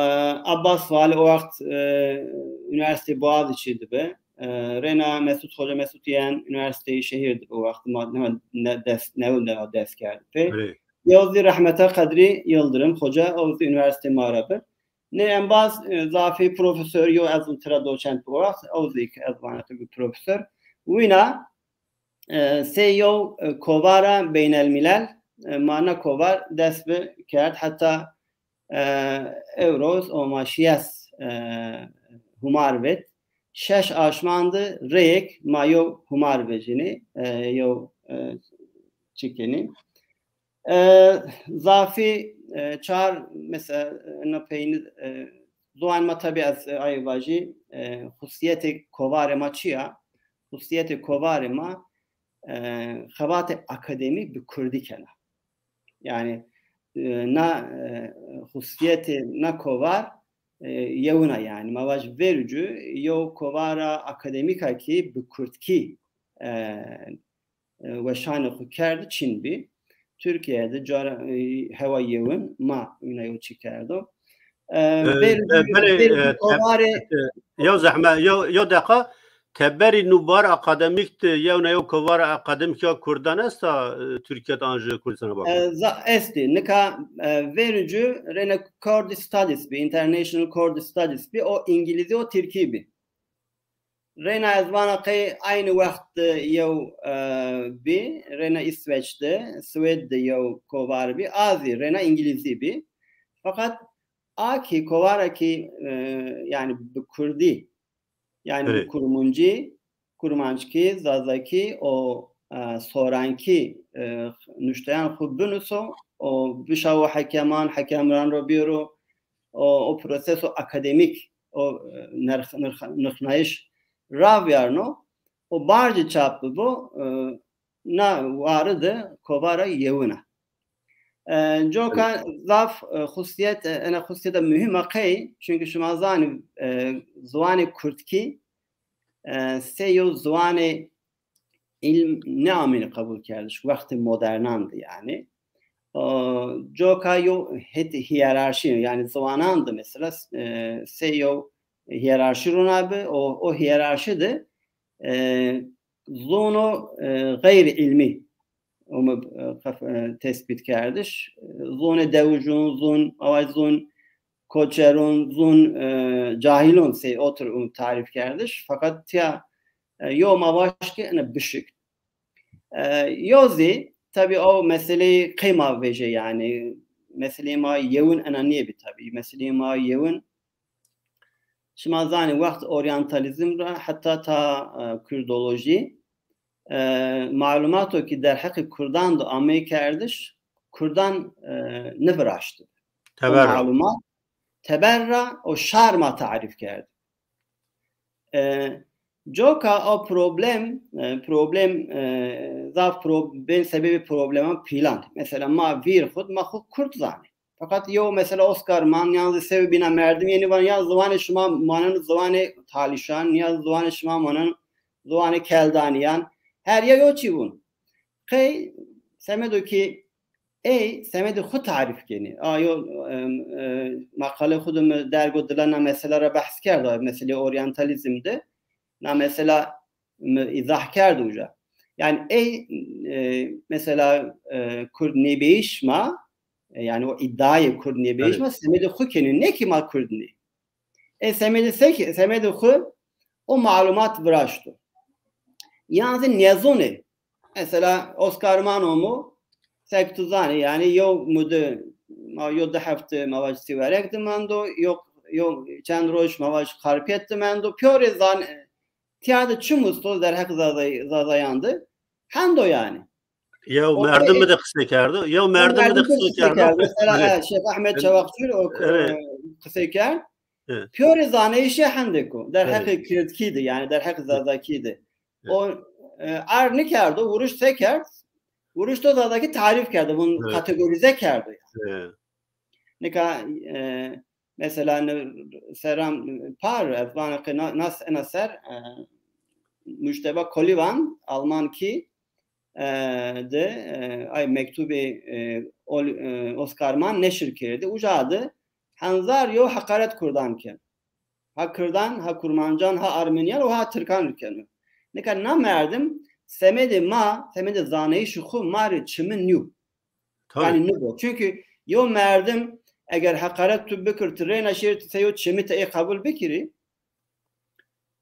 Abbas Vali o wext, e, Unîversîteyê Boğaziçi de bi. E, rêna Mesut Hoca Mesutîyen Unîversîteyê Şehîr de bi o wext ma, ne, ne ders, newin de ders kerd pê. Belê. Yew zî Rehmeta Qedrî Yildirim Hoca, o zî unîversîteyê ma ra bi. Nê embaz, e, zafî profesor, yo ez zî tira doçent bi o wext, o zî ki ez vana tu bi profesor. Wîna, e, sey yew, e, kovara beynelmîlel, e, ma na kovar dest bi kerd. Heta, e, ewro o ma şiyes, e, humar vet. Şeş aşman de reyek ma yew humar vecînî, e, yew, e, çi kenî. E, zafî, e, çar, mesela, e, na peynî, e, ziwan ma tabî ez, e, ay vajî, e, xusîyetê kovarê ma çi ya? Xusîyetê kovarê ma, e, xebatê akademî bi kurdî kena. Yanî, e, na, e, xusîyetê na kovar, e, yewin a yanî. Ma vaj verû cû yew kovara akademîk a ki bi kurdkî, e, e, weşanê xo kerd, çin bî. Türkiye de cara-, e, hewa yewin ma wina yew çî kerdo. E, E, verî e, belê, verî e, te-, kovarê e, yew zehme, yew, yew deqa, teberî nû bar akademîk de, yew na yew kovara akademîk ya Kurdan esta, e, Türkiye de an ji Kurdistan bak. E, za-, estî. Nika, e, verî cû reyna Kurdish Studies bî, International Kurdish Studies bî, o Îngilîzî, o Tirkî bî. Reyna ez vana qey aynî wext de yew, e, bî, reyna Îsveç de, Swêd de yew kovar bî, a zî reyna Îngilîzî bî. Feqet a kî kovara kî, e, yanî bi kurdî, yanî bi Evet. kurmuncî, kurmanckî, zazakî û, e, sorankî, e, nuşteyan xwu binuso û bişawo hekeman, hekemran ro bîyoro û o proseso akademîk, o, e, nirx-, nirx-, nirxnayîş ravîyarno û barcî çap bibo, e, na wari de kovara yewin a. E, coka zaf, e, xusîyet, e, ena xusîyeta muhîm a qey, çunkî şima zanî, e, ziwanê kurdkî, e, sey yew ziwanê îlm nêamênî qebul kerdiş, wextê modernan de yanî. E, coka yew hetê hîyerarşî, yanî ziwanan de mesela, e, sey yew hîyerarşî rona bi, o, o hîyerarşî de, e, zono, e, xeyrî îlmî ome, e, qef-, e, tespît kerdiş. E, zonê dewijûn, zûn, awa zûn koçerûn, zûn, e, cahîlûn sey otir û tarîf kerdiş. Feqet tîya, e, yo ma vaş ke ene bişik. E, yo zî, tabî o meseleyê qey ma vejê yanî, meseleyê ma yewin ena nêbî tabî. Meseleyê ma yewin, şima zanî wext oryantalîzm ra heta ta, e, kurdolojî, e, malumato kî derheqê kurdan de amey kerdiş, kurdan, e, niviraşti. O Teber ra. Malumat teber ra o şar ma tarîf kerd. E, coka o problem, e, problem, e, zaf pro-, bên sebebê probleman pîlan. Mesela ma vîr xud, ma xud kurd zanê. Feqet yew mesela Oscar Mann, yan zî sew bîna merdim yenî van, ya ziwanê şima manen ziwanê Talîşan, ya ziwanê şima manen ziwanê Keldanîyan. Her ya yo çî vûn. Qey semedo kî ey semedê xwu tarîf kenî. A yo, em, e, maqalê xwu de mi dergo dila na mesela ra behs kerdo, meselê oryantalîzm de. Na mesela mi îzah kerdo uca. Yanî ey, e, mesela, e, kurd nêbeyîş ma, e, yanî o îdayê kurd nêbeyîş Evet. ma semedê xwu kenî, ne kî ma kurd nî. E, semedê se-, semedê xwu o malumat viraşto. Yan zî nêzonê. Mesela Oscar Mann omo, sek tu zanî, yanî yew mude, ma yew di hefte ma vaj Sîwerek de mendo, yew, yew çend roj ma vaj Xarpêt de mendo. Pîyorê zan-, tîya de çi musto derheq Zazay-, Zazayan de hendo yanî. Yew O merdim qey mi de qisey kerdo. Yew merdim mi de merdim de qisey qisey kerdo. Mesela, Evet. e, Şêx Ehmed Çavakçî o, Evet. e, qisey kerd. Evet. Pîyorê zanayîşê hendêko, Evet. derheqê kirdkî de, yanî derheq Zazakî de. Evet. O, e, erd nikerd, o wurişt se kerd, wurişto Zazakî tarîf kerdo, vûn Evet. kategorîze kerdo. Evet. Nika, e, mesela, ne, seran par, ez vana ke na-, nas ena ser, e, Mujteba Kolîvan, Almankî, e, de, e, ay mektubê, e, Ol-, e, Oscar Mann neşir kerdî. Uca de henzar yew heqaret kurdan keno. Ha kirdan, ha kurmancan, ha armenîyan û ha tirkan rê keno. Nika na merdim semedê ma, semedê zanayîşê xwu ma rê çimin nîyo. Tabî. Yanî nibo. Çunkî yew merdim eger heqaret tu bikir, tu reyna şêrî tu sey yew çimî ti ey qebul bikirî,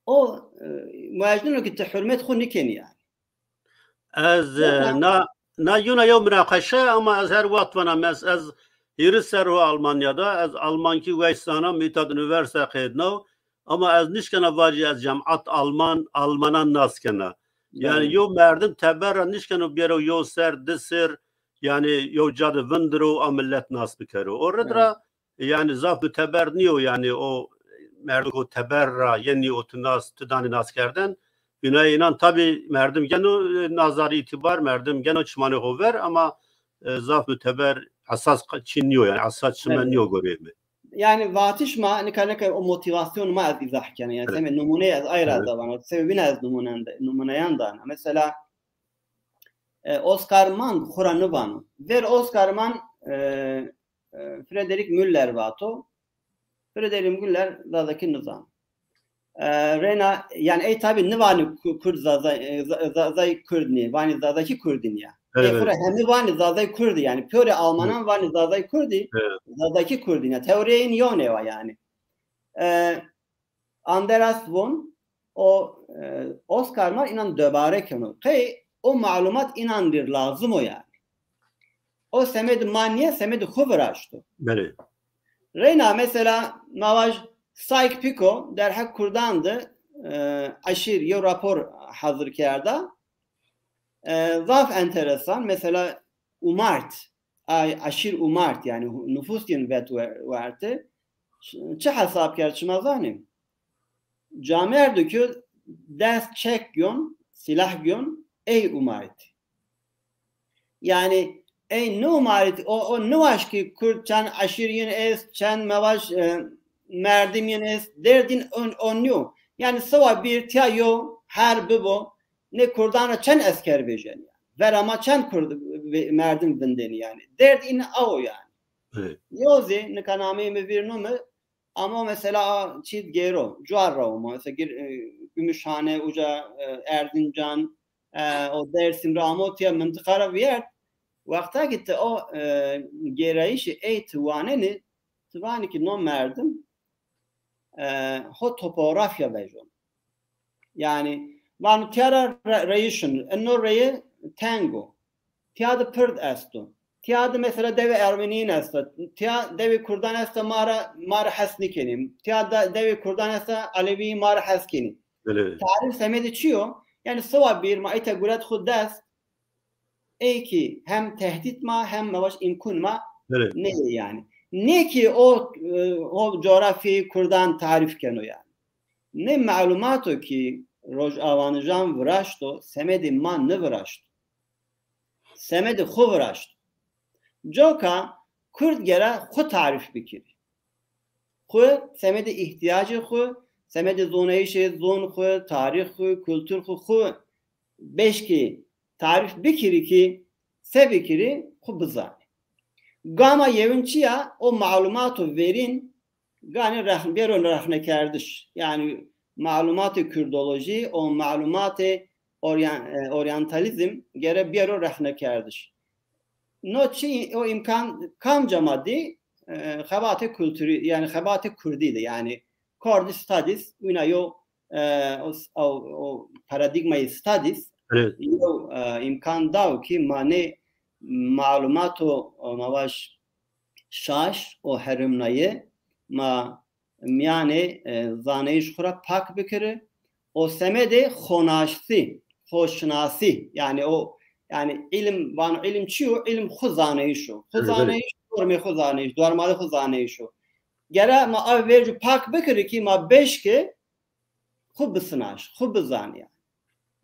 o, e, muecnino ki ti hurmet xwu nikenî yanî. Ez, e, na, na yuna yew munaqeşe, ama ez her wext vana, ez, ez hîris serr o Almanya de, ez Almankî weş zana, mi îta de unîversîte qeydnaw, ama ez nişkena vajî ez cemat Alman, Almanan nas kena. Yanî yew merdim teber ra nişkeno bêro yew serr, di serr, yanî yew ca de vindiro, a milet nas bikero. O rid ra, yanî zaf muteber nîyo, yanî o merdim ko teber ra yenî o tu nas, tu danî nas kerden. Bînayê înan tabî merdim geno, e, nazarî îtîbar, merdim geno çimanê xo ver, ama, e, zaf muteber esas qa-, çî nîyo, yanî esas çime nîyo goreyê mi. Yanî vatiş ma, nika, nika o motivasyon ma ez îzah kena. Yanî semê numûne ez ay ra da vana. Sebebîna ez numûnen de, numûneyan dana. Mesela, e, Oscar Mann xwu ra nivano. Ver Oscar Mann, e, e, Frederick Müller vato. Frederick Müller Zazakî nizano. E, reyna, yanî ey tabî nivanî Ku-, Kurd Zaza-, e, Za-, Zazay Kurd nî, vanî Zazakî Kurdî nîya. Ey xwu ra hemî vanî Zazay Kurdî, yanî pêro Almanan vanî Zazay Kurdî, Zazakî Kurdî nîya. Teorîyê în yone wa yanî. E, Andreas von û, e, Oscar Mann înan dubare keno. Qey o malumat înan rê lazim o yanî. O semedê ma nîye, semedê xwu viraşto. Belê. Reyna mesela ma vaj Sykes-Picot derheq Kurdan de, e, eşîr yew rapor hazir kerda. E, zaf enteresan, mesela Umart, ay, eşîr Umart, yanî hu-, nufus yin vet we-, werte. Ç-, çi hesab kerd şima zanî? Camêrdê ke dest çek giyon, sîlah giyon, ey Umart. Yanî ey nêumarît, o, o nêwaşt ki Kurd çend eşîr yin est, çend mevaj, e, merdim yin est, derd în o, o nîyo. Yanî sewa bir tiya yo her bibo, nê Kurdan ra çend esker vejên yanî. Vera ma çend Kurd ve-, merdim vindenî yanî. Derd în a o yanî. Evet. Yo zî nika nameyê mi vîr nome, ama mesela a çî gêro, cuar ra ûma. Mesela gir, e, Gümüşhane, uca, e, Erzincan, e, o Dersim ra amo tiya mintiqa ra vîyert. Wexta ki ti o, e, gêrayîşî ey ti wanenî, ti vanî ki no merdim, e, ho topografya vejon. Yanî vano tiya ra re-, reyişin, ino reyî teng o. Tiya de pird esto. Tiya de mesela dewê Ermenîyin esto. Tiya dewê Kurdan esto, ma ra, ma ra hes nîkenî. Tiya de, dewê Kurdan esto, Elewî ma ra hes kenî. Belê. Tarîf semedê çi yo? Yanî sewa bir ma îta guret xwu dest, ey ki hem tehdît ma hem mevaj îmkun ma nê yanî. Nê ki o, e, o coğrafyayê Kurdan tarîf keno yanî. Nê malumato ki rojavanijan viraşto, semedê ma niviraşto. Semedê xwu viraşto. Coka Kurd gere xwu tarîf bikirî. Xwu, semedê îhtîyacê xwu, semedê zonayîşê zon xwu, tarîx xwu, kultur xwu, xwu beşkê tarîf bikirî ki se bikirî, xwu bizanî. Gama yewin çi ya? O malumato verîn ganî rexn-, bêro rexnekerdiş. Yanî malumatê kurdolojî û malumatê oryan-, e, oryantalîzm gere bêro rexnekerdiş. No çi, o îmkan kamca ma dî, e, xebatê kulturî, yanî xebatê kurdî de, yanî Kurdish Studies, wina yo, e, o, o, o paradîgmayê studies, evet, yo, e, îmkan daw ki ma nê malumato, o, ma vaj şaş û herimnaye ma mîyanê, e, zanayîş xwu ra pak bikiri û semedê xonaştî, xoşnasî, yanî o, yanî îlim, vano îlim çi yo? Îlim xwu zanayîş o. Xwu zanayîş, dormê xwu zanayîş, dormalê xwu zanayîş o. Gere ma a vercu pak bikiri ki ma beşkê xwu bisinaş, xwu bizanî yanî.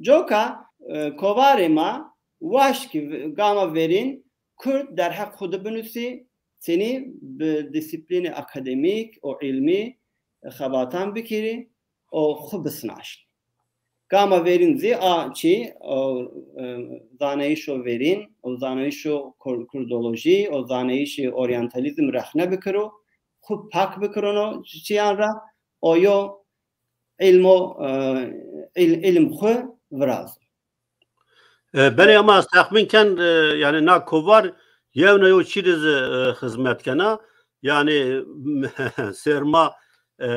Coka, e, kovarê ma waşt ki v-, gama verîn Kurd derheq xwu de binusî, tenî bi disiplînê akademîk û îlmî, e, xebatan bikirî û xwu bisinaşnî. Gama verîn zî a çî, o, e, zanayîşo verîn, o zanayîşo kur-, kurdolojî, o zanayîşê oryantalîzm rexne bikiro, xwu pak bikirono çîyan ra, o yo îlmo, e, îl-, îlim xwu virazo. E, belê, ama ez texmîn ken, e, yanî na kovar yewna yew çî rê zî, e, xizmet kena. Yanî serma, e,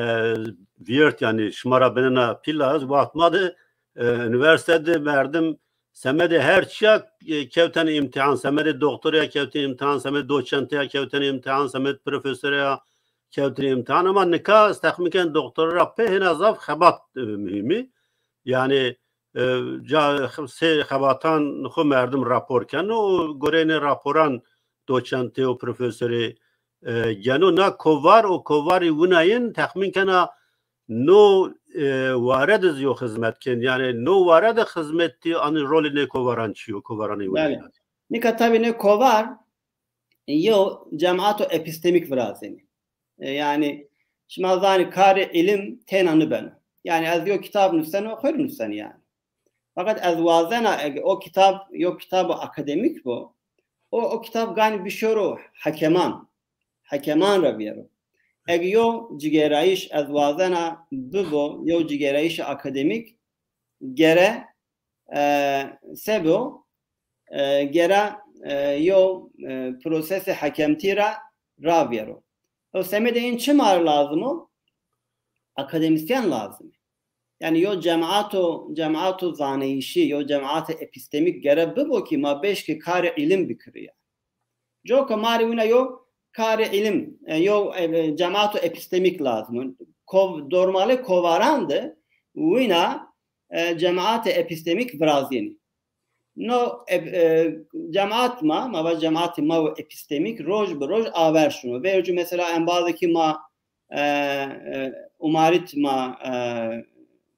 vîyert, yanî şima ra binena pîl a, ez wext ma de, e, unîversîte de merdim semedê her çîya, e, kewtene îmtîhan, semedê doktorîya kewtene îmtîhan, semedê doçentîya kewtene îmtîhan, semedê profesorîya kewtene îmtîhan. Ama nika ez texmîn ken doktora ra pê hêna zaf xebat, e, muhîm î. Yanî, e, ca, sê xebatan xwu merdim rapor keno û goreyê nê raporan doçentê û profesorê, e, geno. Na kovar û kovarî wina yin texmîn kena no, e, ware de zî yo xizmet kên. Yanî no ware de xizmetî anî rolê nê kovaran çi yo, kovaranê wina yin? Belê. Nika tabî nê kovar yew cemato epistemîk virazenî. E, yanî şima zanî karê îlim têna nibeno. Yanî ez yo kitab nuseno, xwu rê nuseno yanî. Feqet ez wazena ege o kitab, yo kitabo akademîk bo, o, o kitab ganî bişoro hekeman, hekeman ra biyero. Ege yo cigêrayîş ez wazena bibo yo cigêrayîşê akademîk, gere, e, sebo, e, gere, e, yo, e, prosesê hekemtî ra ravêro. O semedê în çi ma rê lazim o? Akademisyen lazim. Yanî yo cemato, cemato zanayîşî, yo cemato epistemîk gere bibo ki ma bêşkê karê îlim bikirî ya. Coka ma rê wina yo karê îlim, e, yo, e, cemato epistemîk lazim o. Kov-, dormalê kovaran de wina, e, cemaatê epistemîk virazîyenî. No, e, e, cemaat ma, ma va cemaatê ma û epistemîk roj bi roj aver şino. Vercu mesela embazê ki ma, e, e, umarit ma, e,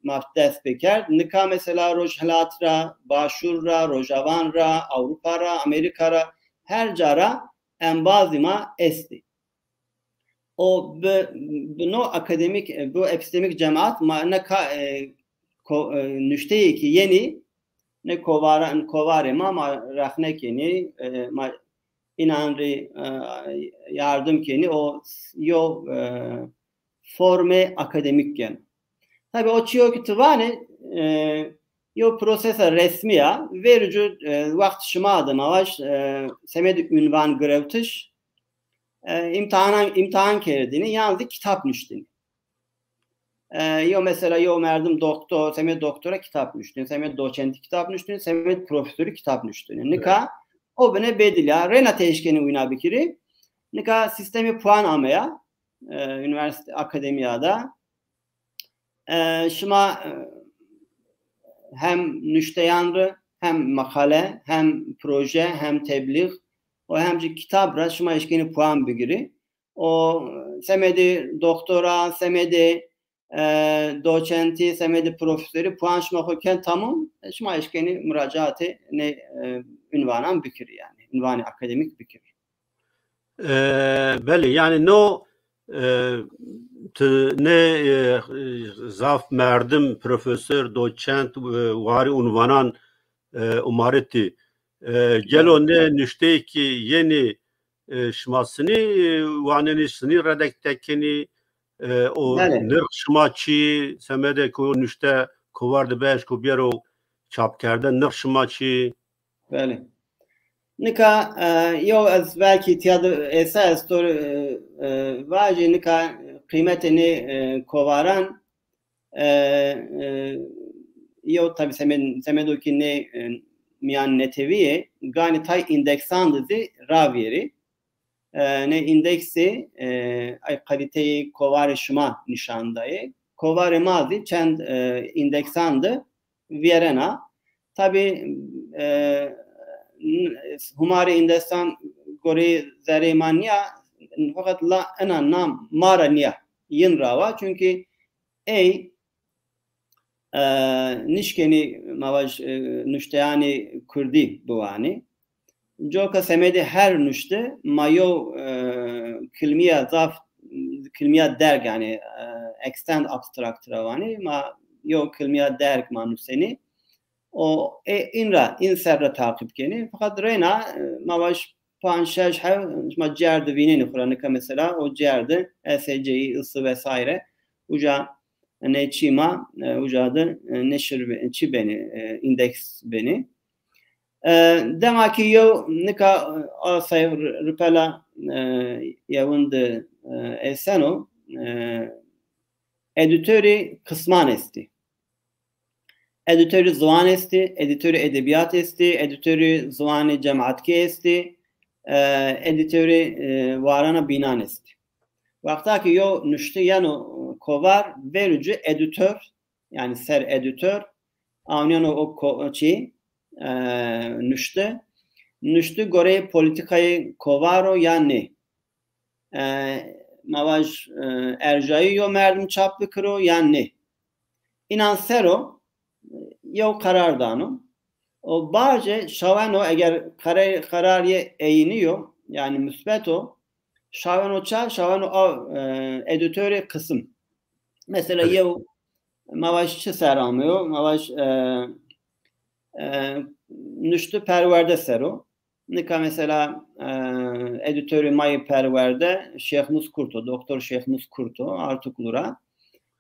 ma dest pêkerd. Nika mesela Rojhilat ra, Başûr ra, Rojavan ra, Ewropa ra, Amerîka ra, her ca ra embazî ma estî. O bi, bi no akademîk, bi epistemîk cemaat ma ne ka, e, ko-, e, nuşteyê ki yenî, ne kovara-, kovarê ma, ma rexne kenî, e, ma înan rê, e, yardim kenî, o yo, e, formê akademîk geno. Tabî o çîyo ki ti vanê, e, yo prosesa resmî ya, verî cû, e, wext şima de ma vaj, e, semedê unvan girewtiş, e, îmtîhanan, îmtîhan kerdêne, yan zî kitab nuştêne. E, yo mesela yo merdim doktor, semedê doktora kitab nuştêne, semedê doçentî kitab nuştêne, semedê profesorî kitab nuştêne. Nika o bine bedil ya, reyna ti eşkenî wina bikirî. Nika sîstemê puan ameya, e, unîversîte, akademîya de. E, şima, e, hem nuşteyan ri, hem meqale, hem proje, hem teblîx û hem jî kitab ra şima eşkenî puan bigirî. O semedê doktora, semedê, e, doçentî, semedê profesorî puan şima xo ken tamam, e, şima eşkenî muracaatê nê, e, unvanan bikirî yanî, unvanê akademîk bikirî. E, belê, yanî no, e, ti nê, e, zaf merdim, profesor, doçent, e, warî unvanan, e, umaritî. E, gelo nê nuşteyê ki yenî, e, şima sinî, e, wanenî, sinî redakte kenî, e, o nirx şima çi, semedê ku nuşte kovar de bieşko bêro çapkerde, nirx şima çi? Belê. Nika, e, yo ez belkî tîya de êse ez to rê, e, e, vajî nika qîmetê nê, e, kovaran, e, e, yo tabî semed-, semedo ki nê, e, mîyan netewî yê, ganî tay îndeksan de zî ravêrî. E, nê îndeksî, e, ay kalîteyê kovarê şima nîşan dayê. Kovarê ma zî çend, e, îndeksan de vîyerena. Tabî, e, n-, humarê îndeksan goreyê zereyê ma nîya, feqet la ena nam ma ra nîya, yin ra wa. Çunkî ey, e, nişkenî ma vaj, e, nuşteyanê kurdî biwanî. Coka semedê her nuşte ma yo, e, kilmîya zaf, kilmîya derg, yanî, e, extend abstract ra wanî, ma yo kilmîya derg ma nusenî. O, e, în ra, în ser ra taqîb kenî. Feqet reyna, e, ma vaj panc şeş hew, şima cêr de vînenî xwu ra, nika mesela o cêr de S C İ, ısı vesaire. Uca nê çî ma, e, uca de, e, neşir be-, çi benî, e, îndeks benî. E, dema ki yew nika, e, asay ri-, ripela, e, yewin de, e, êseno, e, edîtorî qisman estî. Edîtorî ziwan estî, edîtorî edebîyat estî, edîtorî ziwanê cematkî estî, e, edîtorî, e, warana bînan estî. Wexta ki yew nuşte yeno kovar, verî cû edîtor, yanî ser edîtor, awnîyeno o ko-, çî, e, nuşte. Nuşte goreyê polîtîkayê kovar o yan nê. E, ma vaj, e, erjayî yo merdim çap bikiro yan nê. Înan ser o, e, yew qerar dano. O bacê şaweno, eger qerar, qerar yê eyînî yo, yanî musbet o, şaweno ça, şaweno a, e, edîtorê qisim. Mesela yew, ma vaj çi ser ameyo, ma vaj, e, e, nuşti perwerde ser o. Nika mesela, e, edîtorê ma yê perwerde Şêxmûs Kurt o, Doktor Şêxmûs Kurt o, artikulu ra.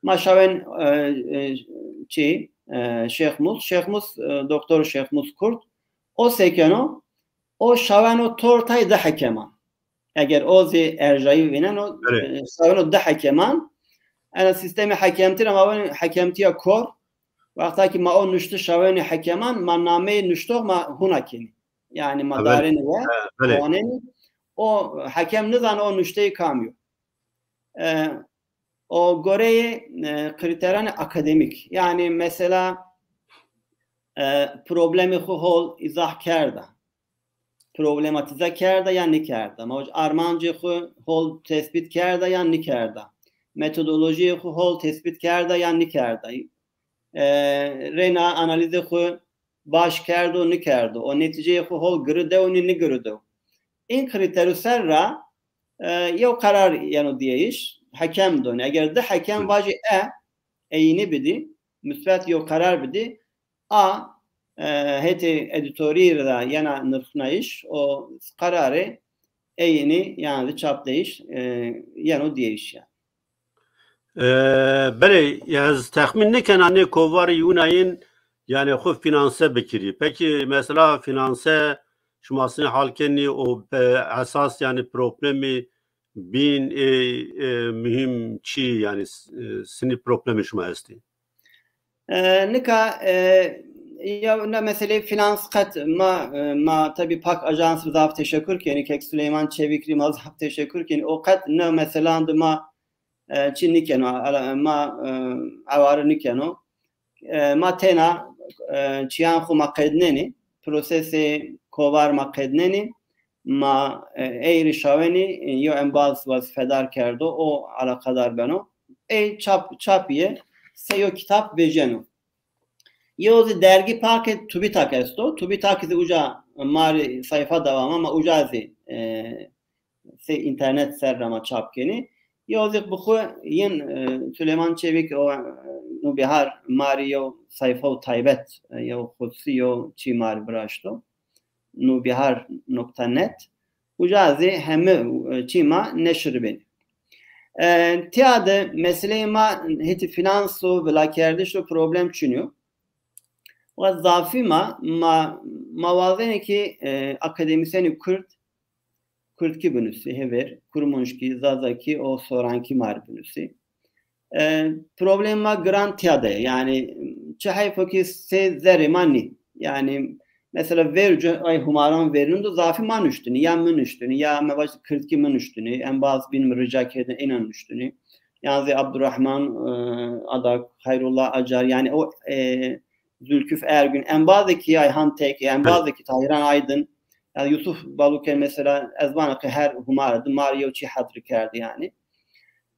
Ma şawên, e, e, çî, e, Şêxmûs, Şêxmûs, e, Doktor Şêxmûs Kurt, o sekeno, o şaweno tortay di hekeman. Eger o zî erjayî vîneno, Belê. e, şaweno di hekeman. Ena sîstemê hekemtî ra ma vên hekemtîya kor. Wexta ki ma o nuşti şawenê hekeman, ma nameyê nuştox ma huna kenî. Yanî ma Ha, belê. darênî we, Ha, belê. wanenî. O hekem nizano o nuşteyê kamî yo. E, o goreyê, e, krîteranê akademîk. Yanî mesela, e, problemê xwu hol îzah kerda. Problematîze kerda ya nêkerda. Ma armancê xwu hol tespît kerda ya nêkerda. Metodolojiyê xwu hol tespît kerda ya nêkerda. E, reyna analîzê xwu baş kerdo nêkerdo. O netîceyê xwu hol giri dew nê nêgiri dew. În krîteru ser ra, e, yew qerar yeno dîyeyîş. Hekem donê. Eger di hekem Hı. vajî e, eyînî bidî, musbet yew qerar bidî, a, e, hetê edîtorî ra yena nirxnayîş, o qerarê eyînî, yanî çapdeyîş, e, yeno dîyeyîş yanî. E, belê, ya ez texmîn nêkena nê kovarî wina yên, yanî xwu fînanse bikirî. Pekî mesela fînanse şima sinî hal kenî o, e, esas yanî problemî bîn ê, e, muhîm çî yanî s-, e, sinî problemê şima estî? E, nika, e, ya na meseleyê fînans qet ma, e, ma tabî Pak Ajans zaf teşekur kenî, kek Suleyman Çevîk rî ma zaf teşekur kenî. O qet na meselan de ma, e, çi nîkeno, ala-, ma, e, eware nîkeno. E, ma têna, e, çîyan xwu ma qednenî, prosesê kovar ma qednenî, ma, e, ey rî şawenî, e, yew embaz wezîfedar kerdo, o eleqedar beno. Ey çap, çapîye, sey o kitab vejeno. Yew zî dergî parkê TÜBİTAK esto. TÜBİTAK zî uca ma rî sayfa dewa ma, ma uca zî, e, sey înternet ser ra ma çap kenî. Yew zî bi xwu yin, e, Suleyman Çevîk o, e, Nûbîhar ma rî yew sayfa û taybet, e, yew xususî yew çî ma rî viraşto. Nûbîhar nokta net. Uca zî heme, e, çî ma neşir benî. E, tîya de meseleyê ma hetî fînans û vilakerdiş û problem çin yo. Wa zafî ma, ma, ma wazenê ki, e, akademîsyenê kurd, kurdkî binusî, hêver, kurmanckî, zazakî û sorankî ma rê binusî. E, problemê ma giran tîya de ye. Yanî, çi heyf o ki sey zerrê ma nî. Yanî, mesela vercu ay humaran verîn do zafî ma nuştinî, ya mi nuştinî, ya me vaj kirdkî mi nuştinî, embaz bîn mi rica kerdin, êna nuştinî. Yan zî Abdurrahman, e, Adak, Hayrullah Acar, yanî o, e, Zülküf Ergün, embazê ki Ayhan Tek, embazê ki Tahîran Aydın, yanî Yusuf Baluken mesela, ez vana ki her humara di ma rê yew çî hedr kerdi yanî.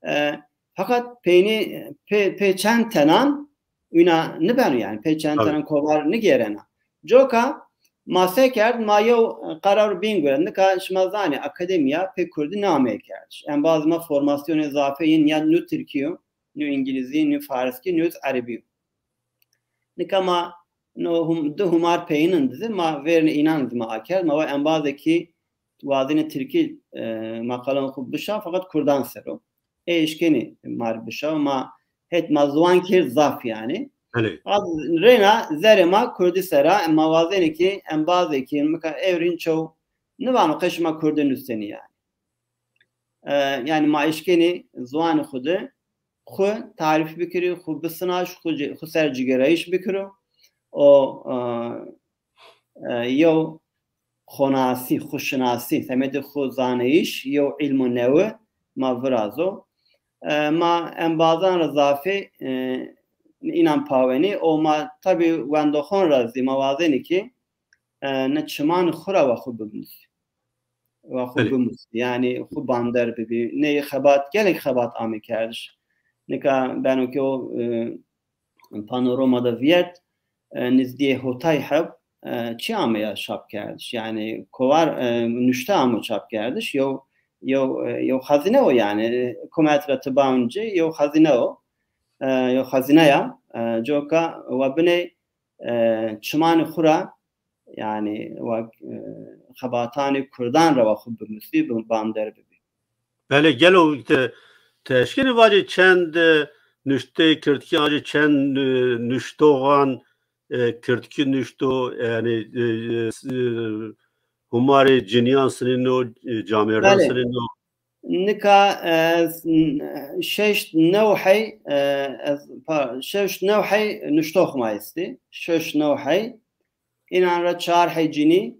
E, feqet peynî pê, pê çend tenan wina nibeno yanî, pê çend Tabii. tenan kovar nigêrena. Coka ma se kerd, ma yew, e, qerar bîn guret. Nika şima zanê akademîya pê kurdî niameye kerdiş. Embaz ma formasyonê zafê yin ya nû tirkî yo, nû îngilîzî, nû farskî, nû zî erebî yo. Nika ma no hum-, di humar peyînin di zî ma vernî înan zî ma akerd. Ma wa embazê ki wazenê tirkî, e, maqalan xwu bişa, feqet kurdan ser o. Ê eşkenî ma rê bişa, ma het ma ziwan kerd zaf yanî. Belê. Az reyna zerrê ma kurdî ser a, ma wazenê ki embazê ki nika ewrîn çew nivano qe şima kurdî nusenî yanî. E, yanî ma eşkenî ziwanê xwu de xwu tarîf bikirî, xwu bisinaş, xwu ci-, xwu ser cigêrayîş bikiro. O, e, e, yew xwunasî, xwuşinasî, semedê xwu zaneyîş, yew îlmo newi ma virazo. E, ma embazan ra zafî, e, înan pawenî û ma tabî wendoxan ra zî ma wazenî ki, e, ne çimanê xwu ra wa xwu bimusî. Wa xwu Belê. bimusî. Yanî xwu bander bibî. Ney xebat, gelek xebat ame kerdiş. Nika beno ki o, e, Panorama de vîyert, e, nizdîyê hotay heb, e, çi ameya çap kerdiş. Yanî kovar, e, nuşte amo çap kerdiş. Yew, yew, e, yew xezîne o yanî. Hukumet ra ti bawinci yew xezîne o. E, yew xezîne ya. E, coka wa binê e, çimanê xwu ra, yanî wa, e, xebatanê kurdan ra wa xwu bimusî, bi-, bamder bibî. Belê, gelo ti, ti eşkenî vacî çend, e, nuşteyê kirdkî, acî çend, e, nuştoxan, e, kirdkî nuşto, yanî, e, e, s-, e, humarê cinîyan sinîno, e, camêrdan Belê. sinîno? Nika, e, s-, n-, şeşt new hey, e, ez, pa-, şeşt new hey nuştox ma estî. Şeşt new hey. Înan ra çar hey cinî,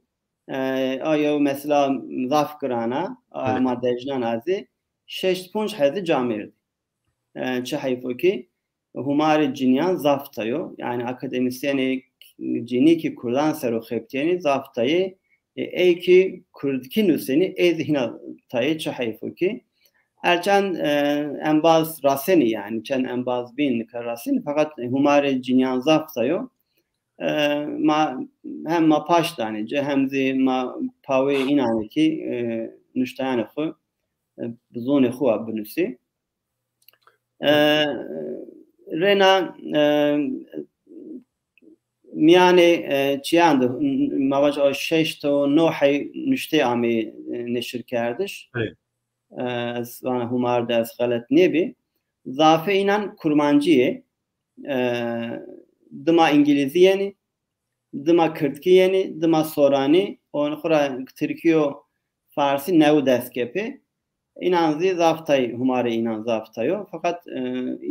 e, a yew mesela zaf giran a, a Evet. ma dejnan a zî. Şeşt ponc hey zî camêrdî. E, çi heyf o kî humarê cinîyan zaf tay o. Yanî akademîsyenê cinî kî kurdan ser o xebitîyenî zaf tay ê. E, ey kî kurdkî nusenî ey zî hîna tay ê, çi heyf o kî. Her çend, e, embaz rasenî yanî, çend embaz bîn nika rasenî, feqet humarê cinîyan zaf tay o. E, ma hem ma paş danê ci, hem zî ma pawê înan ê kî, e, nuşteyanê xwu, e, bi zonê xwu wa binusî. E, rêna, e, mîyanê, e, çiyan de, ma vac o şeşt û no hey nuştê amê, e, neşirkerdiş. Evet. E, ez vana humar de ez xelet nêbî. Zafê înan kurmancî yê. E, dima îngilîzî yenî, dima kirdkî yenî, dima soranî, û xwu ra tirkî û farsî new dest ke pê. Înan zî zaf tay, humarê înan zaf tay o. Feqet, e,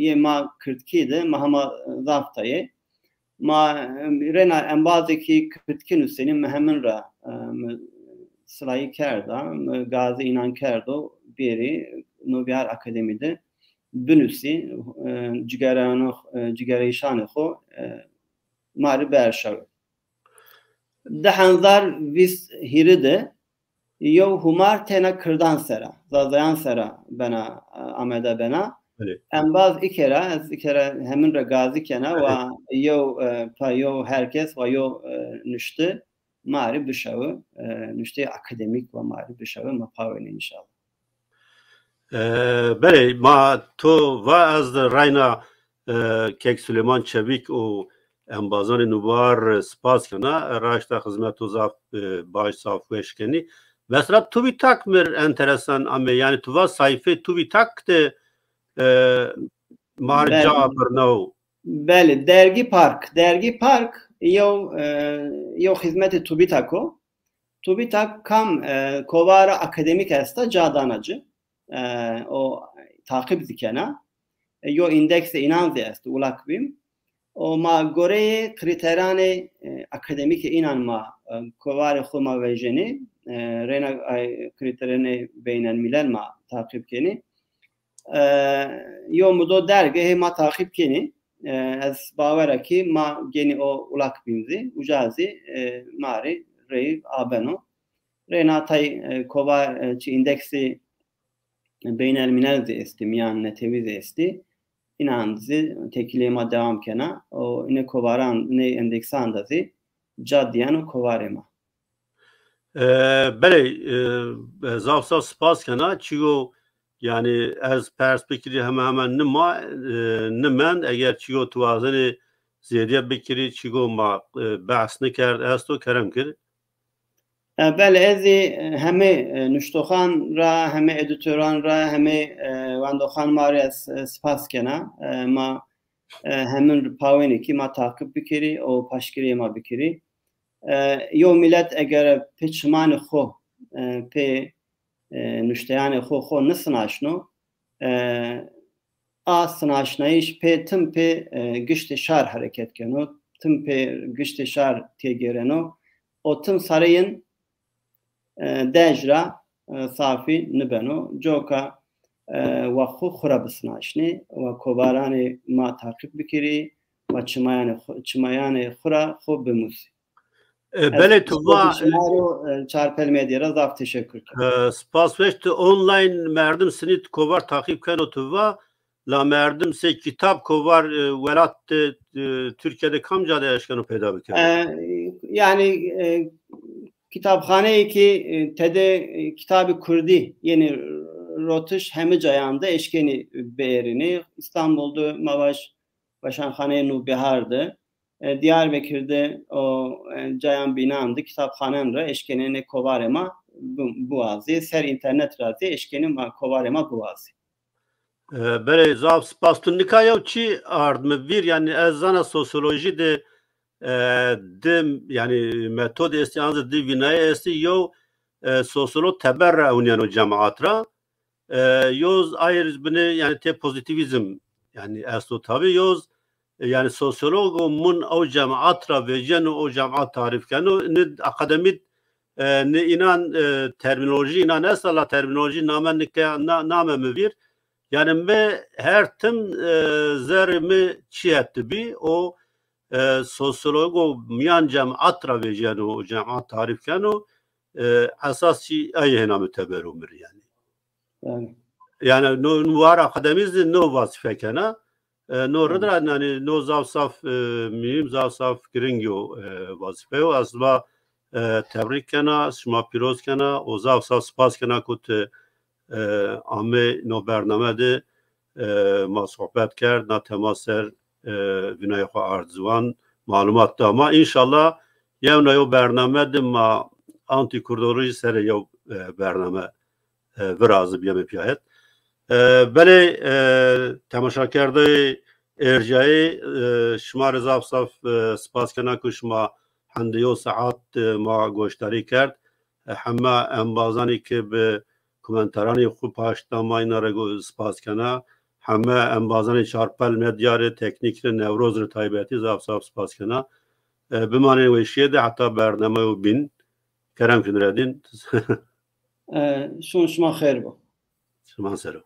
yê ma kirdkî de ma hema zaf tay ê. Ma, e, rêna embazêkî kirdkî nusenî mi hemin ra, e, mi silayî kerda, mi gazê înan kerdo, bêrî, no bîyar akademî de binusî, e, cigereyano, e, cigereyîşanê xwu, e, ma rê berşewi. Di hezar vîst hîrî de yew humar tena kirdan sera, zazayan sera bena, e, amede bena. Belê. Embaz îkera, ez îkera hemin ra gazî kena, Belê. wa yew, e, pa yew herkes wa yew, e, nuşte ma rê bişewi, e, nuşteyê akademîk wa ma rê bişewi, ma pawêne înşallah. E, belê, ma to va ez de reyna, e, Kek Suleyman Çevîk û embazanê nûbar spas kena. E, raşta xizmet to zaf, e, baş, zaf weş kenî. Mesela TÜBİTAK mi r enteresan ame, yanî tu va sayfê TÜBİTAK de, e, ma rê Belê. ca birnaw. Belê, Dergî Park. Dergî Park yew, e, yew xizmetê TÜBİTAK o. TÜBİTAK kam, e, kovara akademîk esta ca dana ci. E, o taqîb zî kena. E, yo îndeksê înan zî est, ulak bîm. O ma goreyê krîteranê, e, akademîkê înan ma, e, kovarê xwu ma vejenî. E, reyna ay krîteranê beynelmîlel ma taqîb kenî. E, yo mudo derge hê ma taqîb kenî. E, ez bawera kî ma genî o ulak bîm zî. Uca zî, e, ma rê rey abeno. Reyna tay, e, kova, e, çi îndeksê beynelmînel zî estî, mîyan netewî zî estî. Înan zî tekîlê ma dewam kena. O, înê kovaran, înê endeksan de zî ca dîyeno kovarê ma. E, belê, e, zaf zaf spas kena. Çiyo, yanî ez pers bikirî heme heme nima, e, nimend. Eger çiyo tu wazenê zêdîye bikirî, çiyo ma, e, behs nikerd esto, kerem kir. E, belê, ez zî, e, hemê, e, nuştoxan ra, hemê edîtoran ra, hemê, e, wendoxan ma rê ez, e, spas kena. E, ma, e, hemin pawênê kî ma taqîb bikerî û paşgirîyê ma bikerî. E, yew mîlet eger pê çimanê xo, e, pê, e, nuşteyanê xo, xo nisinaşno, e, a sinaşnayîş pê tim pê, e, giştê şar hereket keno, tim pê giştê şar têgêreno. O tim sareyên, e, dej ra, e, safî nibeno. Coka, e, wa xwu xwu ra bisinaşnê, wa kovaranê ma taqîb bikirî, wa çimayanê xwu, çimayanê xwu ra xwu bimusî. E, belê tu va, şima ro, e, Çarpel Medya ra zaf teşekkür keno. E, spas weş, tu online merdim sinî tu kovar taqîb keno tu va, la merdim sey kitab kovar, e, welat de, e, Tirkîye de kamca de eşkeno peyda bikero? E, yanî, e, kitabxaneyê kî, e, tede, e, kitabê kurdî yenî rotiş heme cayan de eşkenî bierînî. Îstanbul de ma vaj Weşanxaneyê Nûbihar de, e, Diyarbekir de o, e, cayan bînan de, kitabxanen ra eşkenê nê kovarê ma bi-, biwazê, ser înternet ra zî eşkenê ma, kovarê ma biwazê. E, belê, zaf spas. Tu nika yew çî ard mi vîr, yanî ez zana sosyolojî de, e, di, yanî metod estî, an zî di vînayê estî, yew, e, sosyolog teber ra ewnîyeno cemaat ra. E, yoz ayr binê, yanî tê pozîtîvîzm, yanî esto tabî, yoz, e, yanî sosyologo mun ew cemaat ra vecîyeno, o cemaat tarîf keno. Ni akademî, e, ni înan, e, termînolojî înan esta, la termînolojî name nike na-, name mi vîr. Yanî mi her tim, e, zerrê mi çi hetibî, o, e, sosyologo mîyan cemaat ra vecîyeno, o cemaat tarîf keno, e, esas çî ey hêna mi teber o mi rê yanî. Yanî. Yanî no, no war akademî zî no wazîfe kena. E, no rid ra, yanî no zaf zaf, e, muhîm, zaf zaf giring yo, e, wazîfe yo. Ez va, e, tebrîk kena, şima pîroz kena û zaf zaf spas kena ku ti, e, amê no bername de, e, ma sohbet kerd, na tema ser, e, vînayê xo ard ziwan, malumat da ma. Înşallah yewna yew bername de ma antîkurdolojî serê yew, e, bername, e, virazî bîyeme pîya het. E, belê, e, temaşakerdeyê erjayî, e, şima rê zaf zaf, e, spas kena ku şima hende yew saet, e, ma goşdarî kerd. E, heme embazanî ke bi komentaranê xwu paşt da, ma înan rê go-, spas kena. Heme embazanê Çarpel Medya rê, teknîk rê, Newroz rê taybetî zaf zaf spas kena. E, bimanên weşîye de heta bernameyo bîn. Kerem kin Redîn. E, şon şima xêr bo. Şima ser o.